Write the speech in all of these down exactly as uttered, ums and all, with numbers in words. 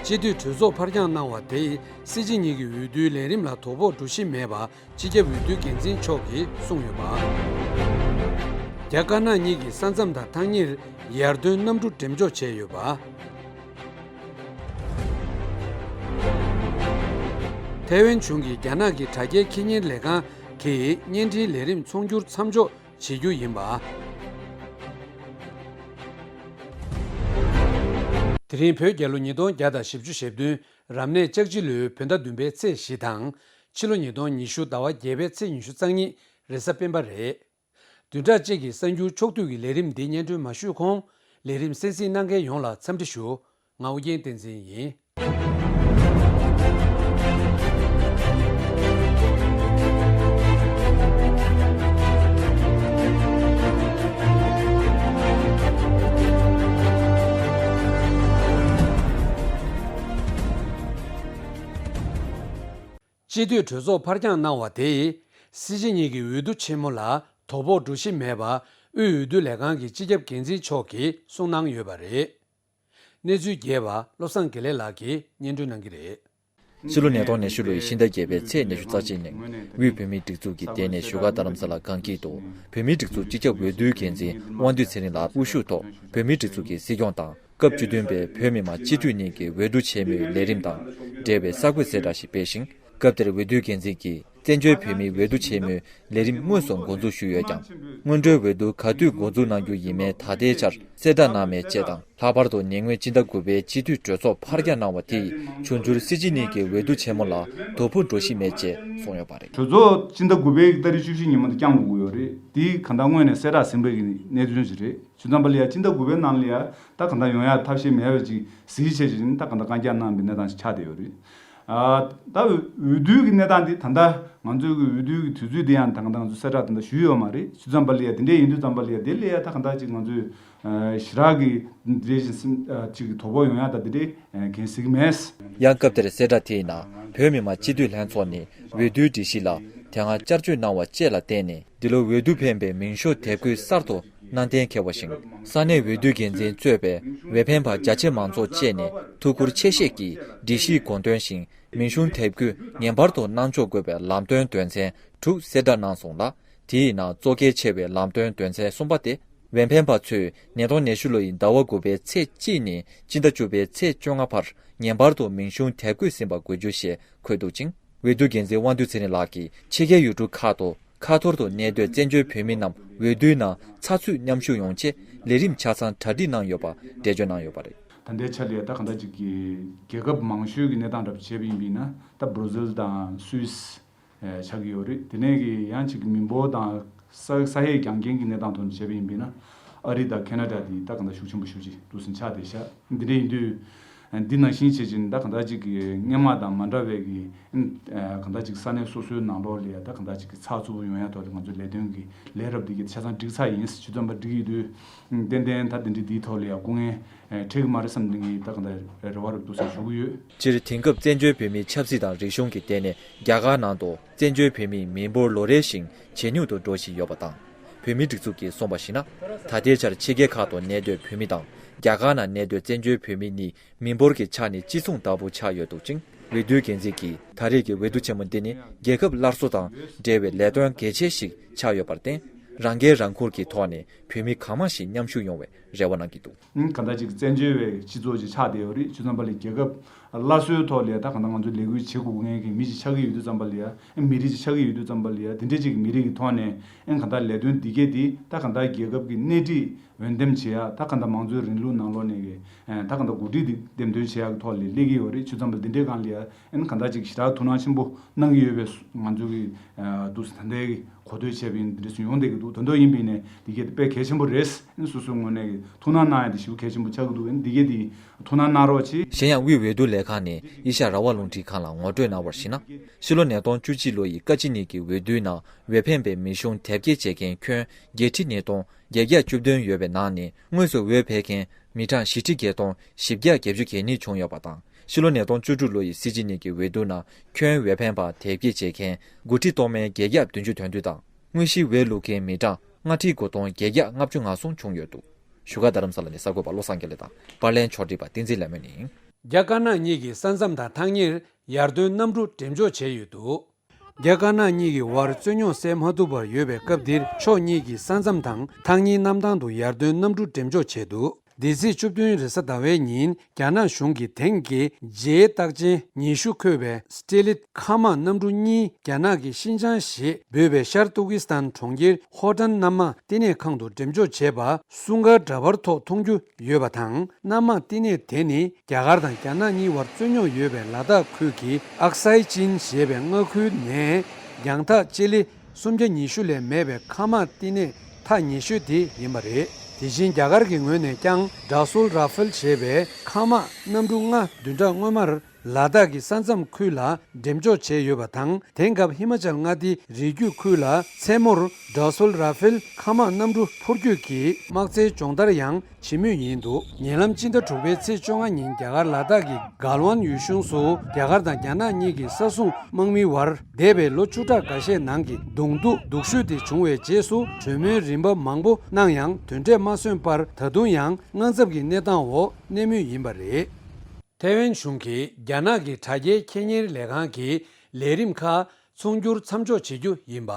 སྤྱི་འཐུས་གྲོས་ཚོགས་ཕར་འགྱངས་གནང་བ་དེས་སྲིད་སྤྱི་གཉིས་ཀྱི་འོས་བསྡུའི་ལས་རིམ་ལ་དོ་ཕོག་འགྲོ་གཞི་མེད་པ་སྤྱི་ཁྱབ་འོས་བསྡུའི་འགན་འཛིན་མཆོག་གིས་གསུངས་ཡོད་པ། རྒྱ་དཀར་ནག་གཉིས་ཀྱི་ས་མཚམས་དང་ཐག་ཉེར་ཡར་ཐོན་གནམ་གྲུ་འགྲེམས་འཇོག་བྱས་ཡོད་པ། ཐའེ་ཝན་གཞུང་གིས་རྒྱ་ནག་གི་དྲ་རྒྱའི་ཁེ་གཉེར་ལས་ཁང་གི་བརྙན་འཕྲིན་ལས་རིམ་ཚོང་བསྒྱུར་མཚམས་འཇོག་བྱེད་རྒྱུ་ཡིན་པ། དེ་རིང་བོད་རྒྱལ་ལོ་ཉིས་སྟོང་བརྒྱ་དང་བཞི་བཅུ་ཞེ་བདུན་རབ་གནས་ལྕགས་བྱི་ལོའི་བོད་ཟླ་བདུན་པའི་ཚེས་བཞི་དང་། ཕྱི་ལོ་ཉིས་སྟོང་ཉི་ཤུ་ཟླ་བ་བརྒྱད་པའི་ཚེས་ཉི་ཤུ་རྩ་གཉིས་རེས་གཟའ་སྤེན་པ་རེད། བདུན་ཕྲག་གཅིག་གི་གསར་འགྱུར་ཕྱོགས་བསྡུས་ཀྱི་ལས་རིམ་འདི་སྙན་སྒྲོན་མ་ཞུས་གོང་། ལས་རིམ་གསན་གཟིགས་གནང་མཁན་ཡོངས་ལ་འཚམས་འདྲི་ཞུ། ང་ཨོ་རྒྱན་བསྟན་འཛིན་ཡིན། སྤྱི་འཐུས་གྲོས་ཚོགས་ཕར་འགྱངས་གནང་བ་དེས་སྲིད་སྤྱི་གཉིས་ཀྱི་འོས་བསྡུ་ཆེན་མོ་ལ་དོ་ཕོག་འགྲོ་གཞི་མེད་པ་དབུས་འོས་བསྡུ་ལས་ཁང་གི་སྤྱི་ཁྱབ་འགན་འཛིན་མཆོག་གིས་གསུངས་གནང་ཡོད་པ་རེད། གནས་ཚུལ་རྒྱས་པ་བློ་བཟང་དགེ་ལེགས་ལགས་ཀྱིས་སྙན་སྒྲོན་གནང་གི་རེད། ཕྱི་ལོ་ཉིས་སྟོང་ཉི་ཤུ་ལོའི་ཕྱི་ཟླ་བརྒྱད་པའི་ཚེས་ཉི་ཤུ་རྩ་གཅིག་ཉིན་དབུས་བོད་མིའི་སྒྲིག་འཛུགས་ཀྱི་ལྟེ་གནས་བཞུགས་སྒར་རྡ་རམ་ས་ལ་སྒང་སྐྱིད་དུ་བོད་མིའི་སྒྲིག་འཛུགས་སྤྱི་ཁྱབ་འོས་བསྡུའི་འགན་འཛིན་དབང་འདུས་ཚེ་རིང་ལགས་དབུ་བཞུགས་ཐོག་བོད་མིའི་སྒྲིག་འཛུགས་ཀྱི་སྲིད་སྐྱོང་དང་སྐབས་བཅུ་བདུན་པའི་བོད་མི་མང་སྤྱི་འཐུས་གཉིས་ཀྱི་འོས་བསྡུ་ཆེན་མོའི་ལས་རིམ་དང་འབྲེལ་བའི་གསར་འགོད་གསལ་བསྒྲགས་ཤིག་སྤེལ་ཞིང་། སྐབས་དེར་འོས་བསྡུའི་འགན་འཛིན་གྱིས་བཙན་བྱོལ་བོད་མིའི་འོས་བསྡུ་ཆེན་མོའི་ལས་རིམ་དངོས་སུ་འགོ་འཛུགས་ཞུས་ཡོད་ཀྱང་། སྔོན་འགྲོའི་འོས་བསྡུ་ག་དུས་འགོ་འཛུགས་གནང་རྒྱུ་ཡིན་མིན་ད་ལྟའི་ཆར་གསལ་བསྒྲགས་གནང་མེད་ཅེས་དང་། ལྷག་པར་དུ་ཉེ་སྔོན་སྤྱི་ཟླ་དགུ་པའི་སྤྱི་འཐུས་གྲོས་ཚོགས་ཕར་འགྱངས་གནང་བ་དེ་ཡིས་འབྱུང་འགྱུར་སྲིད་སྤྱི་གཉིས་ཀྱི་འོས་བསྡུ་ཆེན་མོ་ལ་དོ་ཕོག་འགྲོ་གཞི་མེད་ཅེས་གསུངས་ཡོད་པ་རེད། གྲོས་ཚོགས་སྤྱི་ཟླ་དགུ་པའི་ཏ་རིག་བཅུ་བཞི་ཉིན་མོ་དེ་བསྐྱངས་དགོས་ཀྱི་ཡོད་རེད། དེ་གང་ལྟར་སྔོན་ནས་གསལ་བསྒྲགས་ཟིན་པའི་གནད་དོན་ཞིག་རེད། བྱས་ཙང་པ་ལ་ཡ་སྤྱི་ཟླ་དགུ་པའི་ནང་ལ་ཡ་ད་གང་ལྟར་ཡོང་ཡ་ཐབས་ཤེས་མེད་པ་ཅིག་གཟིགས་བྱས་ཅིག་ད་གང་ལྟར་བཀའ་རྒྱ་གནང་བའི་གནས་སྟངས་ཤིག་ཆགས་བསྡད་ཡོད་རེད། ཨ། ད་འོས་བསྡུའི་གི་གནས་སྟངས་འདི་ད་ལྟ་ང་ཚོའི་གི་འོས་བསྡུའི་གི་དུས་ཚོད་འདི་ཡང་ད་གང་ལྟར་ང་ཚོ་གསལ་བསྒྲགས་ད་ལྟ་ཞུས་ཡོད་མ་རེད། བྱས་ཙང་པ་ལ་ཡ་དེ་འདྲས་ཡིན་དུས་ཙམ་པ་ལ་ཡ་དེ་ལ་ཡ་ད་གང་ལྟར་ཅིག་ང་ཚོས་ཨ་ཞེ་དྲག་གི་འདི་འདྲས་ཅིག་སེམས་ཨ་ཅིག་གི་དོ་ཕོག་ཡོང་ཡ་ད་དེ་འདྲས་ཨ་འགན་འཛིན་གྱི་མེད། ཡང་སྐབས་དེར་གསལ་བསྒྲགས་དེའི་ནང་བོད་མི་མང་སྤྱི་འཐུས་ལྷན་ཚོགས་ནི་འོས་བསྡུའི་སྒྲིག་གཞི་ལ་དེ་སྔ་བསྐྱར་བཅོས་གནང་བ་བཅས་ལ་བརྟེན་ནས་འདི་ལོ་འོས་བསྡུ་འཕེན་པའི་མིང་གཞུང་དེབ་འགོད་གསར་དུ་གནང་གཏན་འཁེལ་བ་བཞིན། ས་གནས་འོས་བསྡུ་འགན་འཛིན་གཙོས་པའི་འོས་འཕེན་པ་རྒྱ་ཆེ་མང་ཚོགས་བཅས་ནས་ཐུགས་ཁུར་ཆེ་བཞེས་ཀྱིས་སྒྲིག་གཞིའི་དགོངས་དོན་བཞིན་མིང་གཞུང་དེབ་འགོད་ངེས་པར་དུ་གནང་འཇོག་དགོས་པའི་ལམ་སྟོན་དོན་ཚན་དྲུག་གསལ་བསྒྲགས་གནང་སོང་ལ། དེའི་ནང་གཙོ་གལ་ཆེ་བའི་ལམ་སྟོན་དོན་ཚན་གསུམ་པ་སྟེ། འོས་འཕེན་པ་ཚོས་ཉིས་སྟོང་ཉི་ཤུ་ལོ་ཡི་ཟླ་བ་དགུ་པའི་ཚེས་གཅིག་ནས་སྤྱི་ཟླ་བཅུ་པའི་ཚེས་བཅོ་ལྔ་བར་ངེས་པར་དུ་མིང་གཞུང་དེབ་འགོད་ཟིན་པ་དགོས་རྒྱུ་ཞེས་འཁོད་འདུག་ཅིང་། འོས་བསྡུ་འགན་འཛིན་དབང་འདུས་ཚེ་རིང་ལགས་ཀྱིས་ཕྱི་རྒྱལ་ཡུལ་གྲུ་ཁག་ཏུ་ཁ་ཐོར་དུ་གནས་སྡོད་བཙན་བྱོལ་བོད་མི་རྣམས་འོས་བསྡུའི་ནང་ཚགས་ཚུད་མཉམ་ཞུགས་ཡོང་ཆེད་ལས་རིམ་ཆ་ཚང་གྲ་སྒྲིག་གནང་ཡོད་པ་འགྲེལ་བརྗོད་གནང་ཡོད་པ་རེད། ད་ལྟའི་ཆ་ལ་ད་གང་ལྟར་ཅིག་གི་རྒྱལ་ཁབ་མང་ཤོས་ཀྱི་གནས་སྟངས་འདྲ་པོ་བྱས་པ་ཡིན་པས་ན་ད་བྷར་ཛིལ་དང་སུད་སི། ཆགས་ཀྱི་ཡོད་རེད། དེ་ནས་ཀྱི་ཡང་ཅིག་མི་འབོར་དང་ས་ས་ཡས་རྒྱང་རྐྱེན་གྱི་གནས་སྟངས་ཐོག་ནས་བྱས་པ་ཡིན་པས་ན་ཨ་རི་དང་ཁེ་ན་ཌ་དེ་ད་གང་ལྟར་ཤུགས་ཆེན་པོ་ཤུགས་ཆེ་འདུག་སེ་ཆགས་བསྡད་ཤག་འདི་འདྲ་ཡིན་དུས་འདི་ནང་བཞིན་བྱེད་ཅིང་ད་གང་ལྟར་ཅིག་གི་སྔོན་མ་དང་མ་འདྲ་བའི་གི་གང་ལྟར་ཅིག་ས་གནས་སོ་སོའི་ནང་ལོགས་ལ་ཡ་ད་གང་ལྟར་ཅིག་གི་ཚགས་ཚུད་པོ་ཡོང་ཡ་ཐོག་ལ་ང་ཚོའི་ལས་དོན་གྱི་ལས་རབ་འདི་གི་ཆ་ཚང་འགྲིག་ཚར་ཡིན། ཆུ་ཚོད་པ་འགྲིག་ཡོད་དུས་ཏན་ཏན་ད་འདི་འདྲའི་འདིའི་ཐོག་ལ་ཡ་སྐུ་ངལ་འཕྲད་ཀྱི་མ་རེད་བསམ་ནས་ངས་ད་གང་ལྟར་རེ་བ་རབ་འདུག་སེ་ཞུ་གི་ཡོད། སྤྱིར་དེང་སྐབས་བཙན་བྱོལ་བོད་མིའི་ཆབ་སྲིད་དང་རིག་གཞུང་གི་ལྟེ་གནས་རྒྱ་གར་ནང་དུ་བཙན་བྱོལ་བོད་མིའི་མི་འབོར་ལོ་རེ་བཞིན་ཇེ་ཉུང་དུ་འགྲོ་བཞིན་ཡོད་པ་དང་། བོད་མིའི་སྒྲིག་འཛུགས་ཀྱིས་གསུངས་པར་གཞིགས་ན། ད་ལྟའི་ཆར་ཕྱི་རྒྱལ་ཁག་ཏུ་གནས་སྡོད་བོད་མི་དང་རྒྱ་གར་ནང་གནས་སྡོད་བཙན་བྱོལ་བོད་མི་གཉིས་མི་འབོར་གྱི་ཆ་ནས་གཅིག་མཚུངས་ལྟ་བུ་ཆགས་ཡོད་འདུག་ཅིང་། འོས་བསྡུའི་འགན་འཛིན་གྱིས་ད་རེས་ཀྱི་འོས་བསྡུ་ཆེན་མོ་འདི་ནི་རྒྱལ་ཁབ་སླར་གསོ་དང་འབྲེལ་བའི་ལས་དོན་གལ་ཆེ་ཞིག་ཆགས་ཡོད་པར་བརྟེན། རང་འགན་རང་འཁུར་གྱི་ཐོག་ནས་བོད་མི་གང་མང་ཞིག་མཉམ་ཞུགས་ཡོང་བའི་རེ་བ་གནང་གི་འདུག་གང་ལྟར་ཅིག་བཙན་བྱོལ་བའི་སྤྱི་ཚོགས་ཅིག་ཆགས་བསྡད་ཡོད་རེད། བྱས་ཙང་པ་ལས་རྒྱལ་ཁབ་སླར་གསོའི་ཐོག་ལ་ད་གང་ལྟར་ང་ཚོས་ལས་འགུལ་བྱེད་དགོས་མཁན་གྱི་མི་ཞིག་ཆགས་ཀྱི་ཡོད་དུས་ཙམ་པ་ལ་ཡ། མི་རིགས་ཅིག་ཆགས་ཀྱི་ཡོད་དུས་ཙམ་པ་ལ་ཡ། དེ་འདྲ་ཅིག་གི་མི་རིགས་ཀྱི་ཐོག་ནས་ཨེ་གང་ལྟར་ལས་དོན་འདི་གས་འདི་ད་གང་ལྟར་རྒྱལ་ཁབ་ཀྱི་སྣེ་ཁྲིད་འོས་འདེམས་བྱེད་ཡ། ད་གང་ལྟར་མང་གཙོའི་རིང་ལུགས་ནང་ལོགས་ནས་ཀྱི་ད་གང་ལྟར་འགོ་ཁྲིད་འདི་འདེམས་ཐོན་བྱེད་ཡ་གི་ཐོག་ལ་སླེབས་ཀྱི་ཡོད་རེད། བྱས་ཙང་པ་འདི་འདྲའི་སྒང་ལ་ཡ། ཨེ་གང་ལྟར་ཅིག་ཞེ་དྲག་ཐུགས་སྣང་ཆེན་པོ་གནང་གི་ཡོད་པའི་ང་ཚོ་གི་འདུག་སེ་ད་ལྟའི་གི་གོ་ཐོས་བྱས་པ་ཡིན། འདི་འདྲ་ཞིག་ཡོང་བསྡད་ཀྱི་འདུག་དོན་དག་ཡིན་པ་ཡིན་ནའི་འདི་གས་དཔེ་གལ་ཆེན་པོ་རེད། སོ་སོའི་ངོས་ནས་ཀྱི་ཐུགས་སྣང་གནང་ཡ་དེ་ཞེ་པོ་གལ་ཆེན་པོ་ཆགས་ཀྱི་འདུག་འདི་གས་དེ་ཐུགས་སྣང་གནང་རོགས་གྱིས། གཞན་ཡང་དབུས་འོས་བསྡུ་ལས་ཁང་ནས་ཨེ་ཤ་ཡ་རང་དབང་རླུང་འཕྲིན་ཁང་ལ་ངོ་སྤྲོད་གནང་བར་གཞིགས་ན། ཕྱི་ལོ་ཉིས་སྟོང་བཅུ་གཅིག་ལོ་ཡི་བཀའ་སྤྱི་གཉིས་ཀྱི་འོས་བསྡུའི་ནང་འོས་འཕེན་པའི་མི་གཞུང་དེབ་སྐྱེལ་བྱེད་མཁན་ཁྱོན་བརྒྱད་ཁྲི་ཉིས་སྟོང་བརྒྱད་བརྒྱ་བཅུ་བདུན་ཡོད་པའི་ནང་ནས་དངོས་སུ་འོས་འཕེན་མཁན་མི་གྲངས་བཞི་ཁྲི་བརྒྱད་སྟོང་བཞི་བརྒྱ་བརྒྱད་ཅུ་གྱ་གཉིས་བྱུང་ཡོད་པ་དང་། ཕྱི་ལོ་ཉིས་སྟོང་བཅུ་དྲུག་ལོ་ཡི་སྲིད་སྤྱི་གཉིས་ཀྱི་འོས་བསྡུ་ནང་ཁྱོན་འོས་འཕེན་པ་དེབ་སྐྱེལ་བྱེད་མཁན་དགུ་ཁྲི་སྟོང་བརྒྱད་བརྒྱ་བདུན་ཅུ་དོན་བདུན་དང་། དངོས་གཞིའི་འོས་བླུག་མཁན་མི་གྲངས་ལྔ་ཁྲི་དགུ་སྟོང་བརྒྱད་བརྒྱ་ལྔ་བཅུ་ང་གསུམ་བྱུང་ཡོད་འདུག་བཞུགས་སྒར་རྡ་རམ་ས་ལ་ནས་གསར་འགོད་པ་བློ་བཟང་དགེ་ལེགས་དང་པར་ལེན་ཕྱོགས་སྒྲིག་པ་བསྟན་འཛིན་ལྷ་མོ་ཡིན། རྒྱ་དཀར་ནག་གཉིས་ཀྱི་ས་མཚམས་དང་ཐག་ཉེར་ཡར་ཐོན་གནམ་གྲུ་འགྲེམས་འཇོག་བྱས་ཡོད་འདུག་རྒྱ་དཀར་ནག་གཉིས་ཀྱི་དབར་རྩོད་རྙོག་སེལ་མ་ཐུབ་པར་ཡོད་པའི་སྐབས་འདིར་ཕྱོགས་གཉིས་ཀྱི་ས་མཚམས་དང་ཐག་ཉེའི་གནམ་ཐང་དུ་ཡར་ཐོན་གནམ་གྲུ་འགྲེམས་འཇོག་བྱས་འདུག་འདི་ཚེས་བཅུ་བདུན་རེས་གཟའ་ཟླ་བའི་ཉིན་རྒྱ་ནག་གཞུང་གིས་དེང་གི་རྗེའི་རྟགས་ཅན་ཉི་ཤུ་འཁོད་པའི་སི་ཏྲེ་ལིད་མཁའ་དམག་གནམ་གྲུ་གཉིས་རྒྱ་ནག་གི་ཤིན་ཅང་ཞེས་འབོད་པའི་ཤར་ཏུར་ཀི་སི་ཐན་གྲོང་ཁྱེར་ཧོ་ཏན་གནམ་དམག་བསྟི་གནས་ཁང་དུ་འགྲེམས་འཇོག་བྱས་པ་སྲུང་སྐར་འདྲ་པར་ཐོག་མཐོང་རྒྱུ་ཡོད་པ་དང་། གནམ་དམག་བསྟི་གནས་དེ་ནི་རྒྱ་གར་དང་རྒྱ་ནག་གཉིས་བར་རྩོད་རྙོག་ཡོད་པའི་ལ་དྭགས་ཁུལ་གྱི་ཨག་སའི་ཅིན་ཞེས་པའི་མངའ་ཁུལ་ནས་རྒྱང་ཐག་སྤྱི་ལེ་སུམ་བརྒྱ་ཉི་ཤུ་ལས་མེད་པའི་མཁའ་དམག་བསྟི་གནས་ཐག་ཉེ་ཤོས་དེ་ཡིན་པ་རེད། དེ་བཞིན་རྒྱ་གར་གྱི་ངོས་ནས་ཀྱང་ཌ་སོལ་ར་ཧྥེལ་ཞེས་པའི་མཁའ་དམག་གནམ་གྲུ་ལྔ་བདུན་ཕྲག་སྔོན་མར་ལ་དྭགས་ཀྱི་ས་མཚམས་ཁུལ་ལ་འགྲེམས་འཇོག་བྱས་ཡོད་པ་དང་། དེང་སྐབས་ཧི་མ་ཅལ་མངའ་སྡེའི་རི་རྒྱུད་ཁུལ་ལ་མཚན་མོར་ཌ་སོལ་ར་ཧྥེལ་མཁའ་དམག་གནམ་གྲུ་འཕུར་སྐྱོད་ཀྱི་དམག་རྩལ་སྦྱོང་བརྡར་ཡང་བྱེད་མུས་ཡིན་འདུག་ཉེ་ལམ་ཕྱི་ཟླ་དྲུག་པའི་ཚེས་བཅོ་ལྔ་ཉིན་རྒྱ་གར་ལ་དྭགས་ཀྱི་གལ་ཝན་ཡུལ་གཞུང་སུ་རྒྱ་གར་དང་རྒྱ་ནག་གཉིས་ཀྱི་ས་སྲུང་དམག་མིའི་བར་འདས་པའི་ལོ་བཅུ་ཕྲག་འགའ་ཤས་ནང་གི་གདོང་ཐུག་སྡུག་ཤོས་དེ་བྱུང་བའི་རྗེས་སུ་གྲོས་མོལ་རིམ་པ་མང་པོ་གནང་ཡང་དོན་འབྲས་མ་སོན་པར་ད་དུང་ཡང་དངངས་འཚབ་ཀྱི་གནས་སྟངས་འོག་གནས་མུས་ཡིན་པ་རེད། ཐའེ་ཝན་གཞུང་གིས་རྒྱ་ནག་གི་དྲ་རྒྱའི་ཁེ་གཉེར་ལས་ཁང་གི་ལས་རིམ་ཁག་ཚོང་སྒྱུར་མཚམས་འཇོག་བྱེད་རྒྱུ་ཡིན་པ།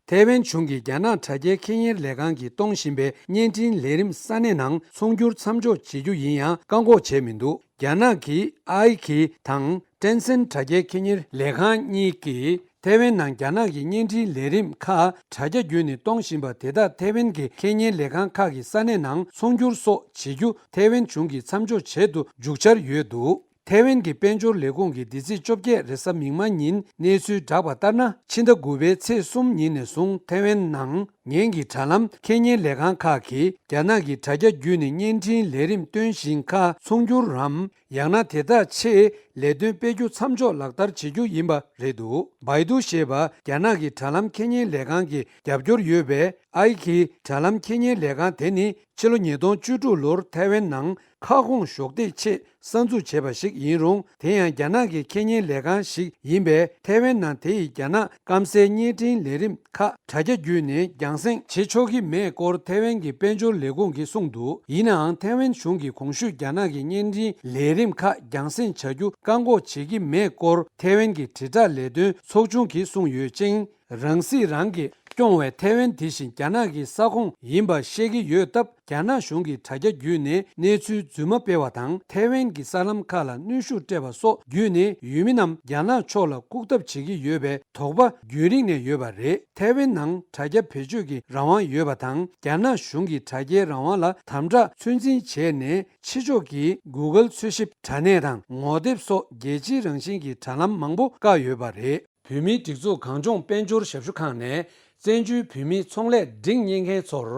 ཐའེ་ཝན་གཞུང་གིས་རྒྱ་ནག་དྲ་རྒྱའི་ཁེ་གཉེར་ལས་ཁང་གིས་གཏོང་བཞིན་པའི་བརྙན་འཕྲིན་ལས་རིམ་ས་གནས་ནང་ཚོང་སྒྱུར་མཚམས་འཇོག་བྱེད་རྒྱུ་ཡིན་ཡང་བཀག་འགོག་བྱས་མི་འདུག་རྒྱ་ནག་གི་ཨའི་ཁི་དང་ཀྲེན་སེན་དྲ་རྒྱའི་ཁེ་གཉེར་ལས་ཁང་གཉིས་ཀྱིས་ཐའེ་ཝན་ནང་རྒྱ་ནག་གི་བརྙན་འཕྲིན་ལས་རིམ་ཁག་དྲ་རྒྱ་བརྒྱུད་ནས་གཏོང་བཞིན་པ་དེ་དག་ཐའེ་ཝན་གྱི་ཁེ་གཉེར་ལས་ཁང་ཁག་གི་ས་གནས་ནང་ཚོང་སྒྱུར་སོགས་བྱེད་རྒྱུ་ཐའེ་ཝན་གཞུང་གིས་མཚམས་འཇོག་བྱེད་དུ་འཇུག་འཆར་ཡོད་འདུག་ཐའེ་ཝན་གྱི་དཔལ་འབྱོར་ལས་ཁུངས་ཀྱིས་འདི་ཚེས་བཅོ་བརྒྱད་རེས་གཟའ་མིག་དམར་ཉིན་གནས་ཚུལ་བསྒྲགས་པ་ལྟར་ན། ཕྱི་ཟླ་དགུ་པའི་ཚེས་གསུམ་ཉིན་ནས་བཟུང་ཐའེ་ཝན་ནང་ངན་གྱི་དྲ་ལམ་ཁེ་གཉེར་ལས་ཁང་ཁག་གིས་རྒྱ་ནག་གི་དྲ་རྒྱ་བརྒྱུད་ནས་བརྙན་འཕྲིན་ལས་རིམ་སྟོན་བཞིན་ཁག་ཚོང་སྒྱུར་རམ། ཡང་ན་དེ་དག་ཆེད་ལས་དོན་སྤེལ་རྒྱུ་མཚམས་འཇོག་ལག་བསྟར་བྱེད་རྒྱུ་ཡིན་པ་རེད་འདུག་བའི་དུ་ཞེས་པ་རྒྱ་ནག་གི་དྲ་ལམ་ཁེ་གཉེར་ལས་ཁང་གི་རྒྱབ་སྐྱོར་ཡོད་པའི་ཨའི་ཁི་དྲ་ལམ་ཁེ་གཉེར་ལས་ཁང་དེ་ནི་ཕྱི་ལོ་ཉིས་སྟོང་བཅུ་དྲུག་ལོར་ཐའེ་ཝན་ནང་ཁ་སྐོང་གཞོགས་འདེགས་ཆེད་གསར་འཛུགས་བྱས་པ་ཞིག་ཡིན་རུང་། དེ་ཡང་རྒྱ་ནག་གི་ཁེ་གཉེར་ལས་ཁང་ཞིག་ཡིན་པས། ཐའེ་ཝན་ནང་དེ་ཡི་རྒྱ་ནག་སྐམ་སའི་བརྙན་འཕྲིན་ལས་རིམ་ཁག་དྲ་རྒྱ་བརྒྱུད་ནས་རྒྱང་སྲིང་བྱེད་ཆོག་གི་མེད་སྐོར་ཐའེ་ཝན་གྱི་དཔལ་འབྱོར་ལས་ཁུངས་ཀྱིས་གསུངས་འདུག་ཡིན་ནའང་ཐའེ་ཝན་གཞུང་གིས་གོང་ཞུས་རྒྱ་ནག་གི་བརྙན་འཕྲིན་ལས་རིམ་ཁག་རྒྱང་སྲིང་བྱ་རྒྱུ་བཀག་འགོག་བྱེད་ཀྱི་མེད་སྐོར་ཐའེ་ཝན་གྱི་དྲིལ་བསྒྲགས་ལས་དོན་ཚོགས་ཆུང་གིས་གསུངས་ཡོད་ཅིང་། རང་སྲིད་རང་གིས་སྐྱོང་བའི་ཐའེ་ཝན་དེ་བཞིན་རྒྱ་ནག་གི་ས་ཁོངས་ཡིན་པ་ཤེས་ཀྱི་ཡོད་སྟབས། རྒྱ་ནག་གཞུང་གིས་དྲ་རྒྱ་བརྒྱུད་ནས་གནས་ཚུལ་རྫུན་མ་སྤེལ་བ་དང་། ཐའེ་ཝན་གྱི་གསར་ལམ་ཁག་ལ་གནོན་ཤུགས་སྤྲད་པ་སོགས་བརྒྱུད་ནས་ཡུལ་མི་རྣམས་རྒྱ་ནག་ཕྱོགས་ལ་བཀུག་ཐབས་བྱེད་ཀྱི་ཡོད་པའི་དོགས་པ་རྒྱུན་རིང་ནས་ཡོད་པ་རེད། ཐའེ་ཝན་ནང་དྲ་རྒྱ་བེད་སྤྱོད་ཀྱི་རང་དབང་ཡོད་པ་དང་། རྒྱ་ནག་གཞུང་གིས་དྲ་རྒྱའི་རང་དབང་ལ་དམ་དྲག་ཚོད་འཛིན་བྱས་ནས། ཕྱི་ཕྱོགས་ཀྱི་གུ་གལ་འཚོལ་ཞིབ་དྲ་གནས་དང་ངོ་དེབ་སོགས་རྒྱལ་སྤྱིའི་རང་བཞིན་གྱི་དྲ་ལམ་མང་པོ་བཀག་ཡོད་པ་རེད། བོད་མིའི་སྒྲིག་འཛུགས་གངས་ལྗོངས་དཔལ་འབྱོར་ཞབས་ཞུ་ཁང་ནས་བཙན་བྱོལ་བོད་མིའི་ཚོང་ལས་སྒྲིག་གཉེར་མཁན་ཚོར་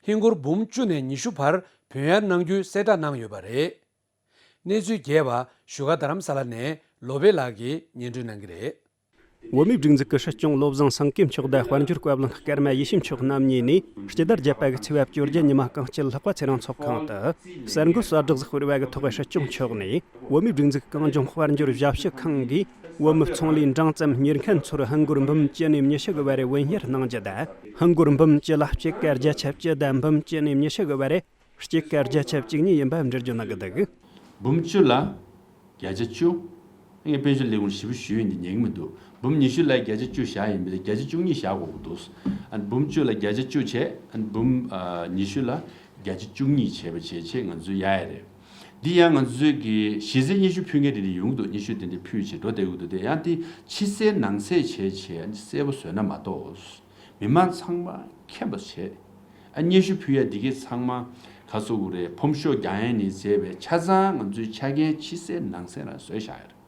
ཧིན་སྒོར་འབུམ་བཅུ་ནས་ཉི་ཤུ་བར་བུན་གཡར་གནང་རྒྱུའི་གསལ་བསྒྲགས་གནང་ཡོད་པ་རེད། གནས་ཚུལ་རྒྱས་པ་བཞུགས་སྒར་རྡ་རམ་ས་ལ་ནས་ལོ་པཎ་ལགས་ཀྱིས་སྙན་སྒྲོན་གནང་གི་རེད། བོད་མིའི་སྒྲིག་འཛུགས་ཀྱི་སྲིད་སྐྱོང་བློ་བཟང་སེང་གེ་མཆོག་དང་དཔལ་འབྱོར་བཀའ་བློན་སྐར་མ་ཡེ་ཤེས་མཆོག་རྣམ་གཉིས་ནས་སྤྱི་ཟླ་བརྒྱད་པ་གི་ཚེས་པ་བཅོ་བརྒྱད་ཉི་མ་རྐང་སྐྱིད་ལྷག་པ་ཚེ་རིང་ཚོགས་ཁང་དུ་གསར་འགོད་གསར་བསྒྲགས་སྤེལ་བ་གི་ཐོག་སྲིད་སྐྱོང་མཆོག་ནས་བོད་མིའི་སྒྲིག་འཛུགས་གངས་ལྗོངས་དཔལ་འབྱོར་ཞབས་ཞུ་ཁང་གིས་བོད་མི་ཚོང་ལས་འབྲིང་ཙམ་གཉེར་མཁན་ཚོར་ཧིན་སྒོར་འབུམ་བཅུ་ནས་ཉི་ཤུ་གི་བར་བུན་གཡར་གནང་རྒྱུ་དང་། ཧིན་སྒོར་འབུམ་བཅུ་ལ་སྤྱི་ཁ་བརྒྱ་ཆ་བཅུ་དང་འབུམ་བཅུ་ནས་ཉི་ཤུ་གི་བར་སྤྱི་ཁ་བརྒྱ་ཆ་བཅུ་གཉིས་ཡིན་པ་འགྲེལ་བརྗོད་གནང་གི་འདུག་འབུམ་བཅུ་ལ་བརྒྱ་ཆ་བཅུ། ངས་དཔལ་འབྱོར་ལས་ཁུངས་ཞིབ་ཞུས་ཡིན་འདི་ཉན་གི་མི་འདུག་འབུམ་ཉི་ཤུ་ལ་བརྒྱ་ཆ་བཅུ་བཞག་ཡིན་པས་བརྒྱ་ཆ་བཅུ་གཉིས་བཞག་དགོས་ཀྱི་འདུག་ཨ་ནི་འབུམ་བཅུ་ལ་བརྒྱ་ཆ་བཅུ་བྱས། ཨ་ནི་འབུམ་ཨ་ཉི་ཤུ་ལ་བརྒྱ་ཆ་བཅུ་གཉིས་བྱས་པ་བྱས་བྱས་ང་ཚོས་གཡར་ཡ་རེད། འདི་ཡང་ང་ཚོས་ཀྱི་གཞི་རྩའི་སྙན་ཞུ་ཕུལ་མཁན་དེ་འདྲ་ཡོང་གི་འདུག་སྙན་ཞུ་དེ་འདྲ་ཕུལ་བྱས་འགྲོ་བསྡད་ཀྱི་འདུག་དེ་ཡང་དེ་ཕྱི་གསལ་ནང་གསལ་བྱས་བྱས་ཨ་ནི་གསལ་པོ་བཟོས་ན་མ་གཏོགས། མི་མང་ཚང་མ་མཁྱེན་པ་བྱས། ཨ་སྙན་ཞུ་ཕུལ་ཡ་འདི་གའི་ཚང་མ་ག་སོ་གུ་རེད། ཕོམ་ཤོག་རྒྱག་ཡ་ནས་བྱས་པའི་ཆ་ཚང་ང་ཚོའི་ཆ་རྐྱེན་ཕྱི་གསལ་ནང་གསལ་རང་བཟོས་བཞག་ཡོད་རེད།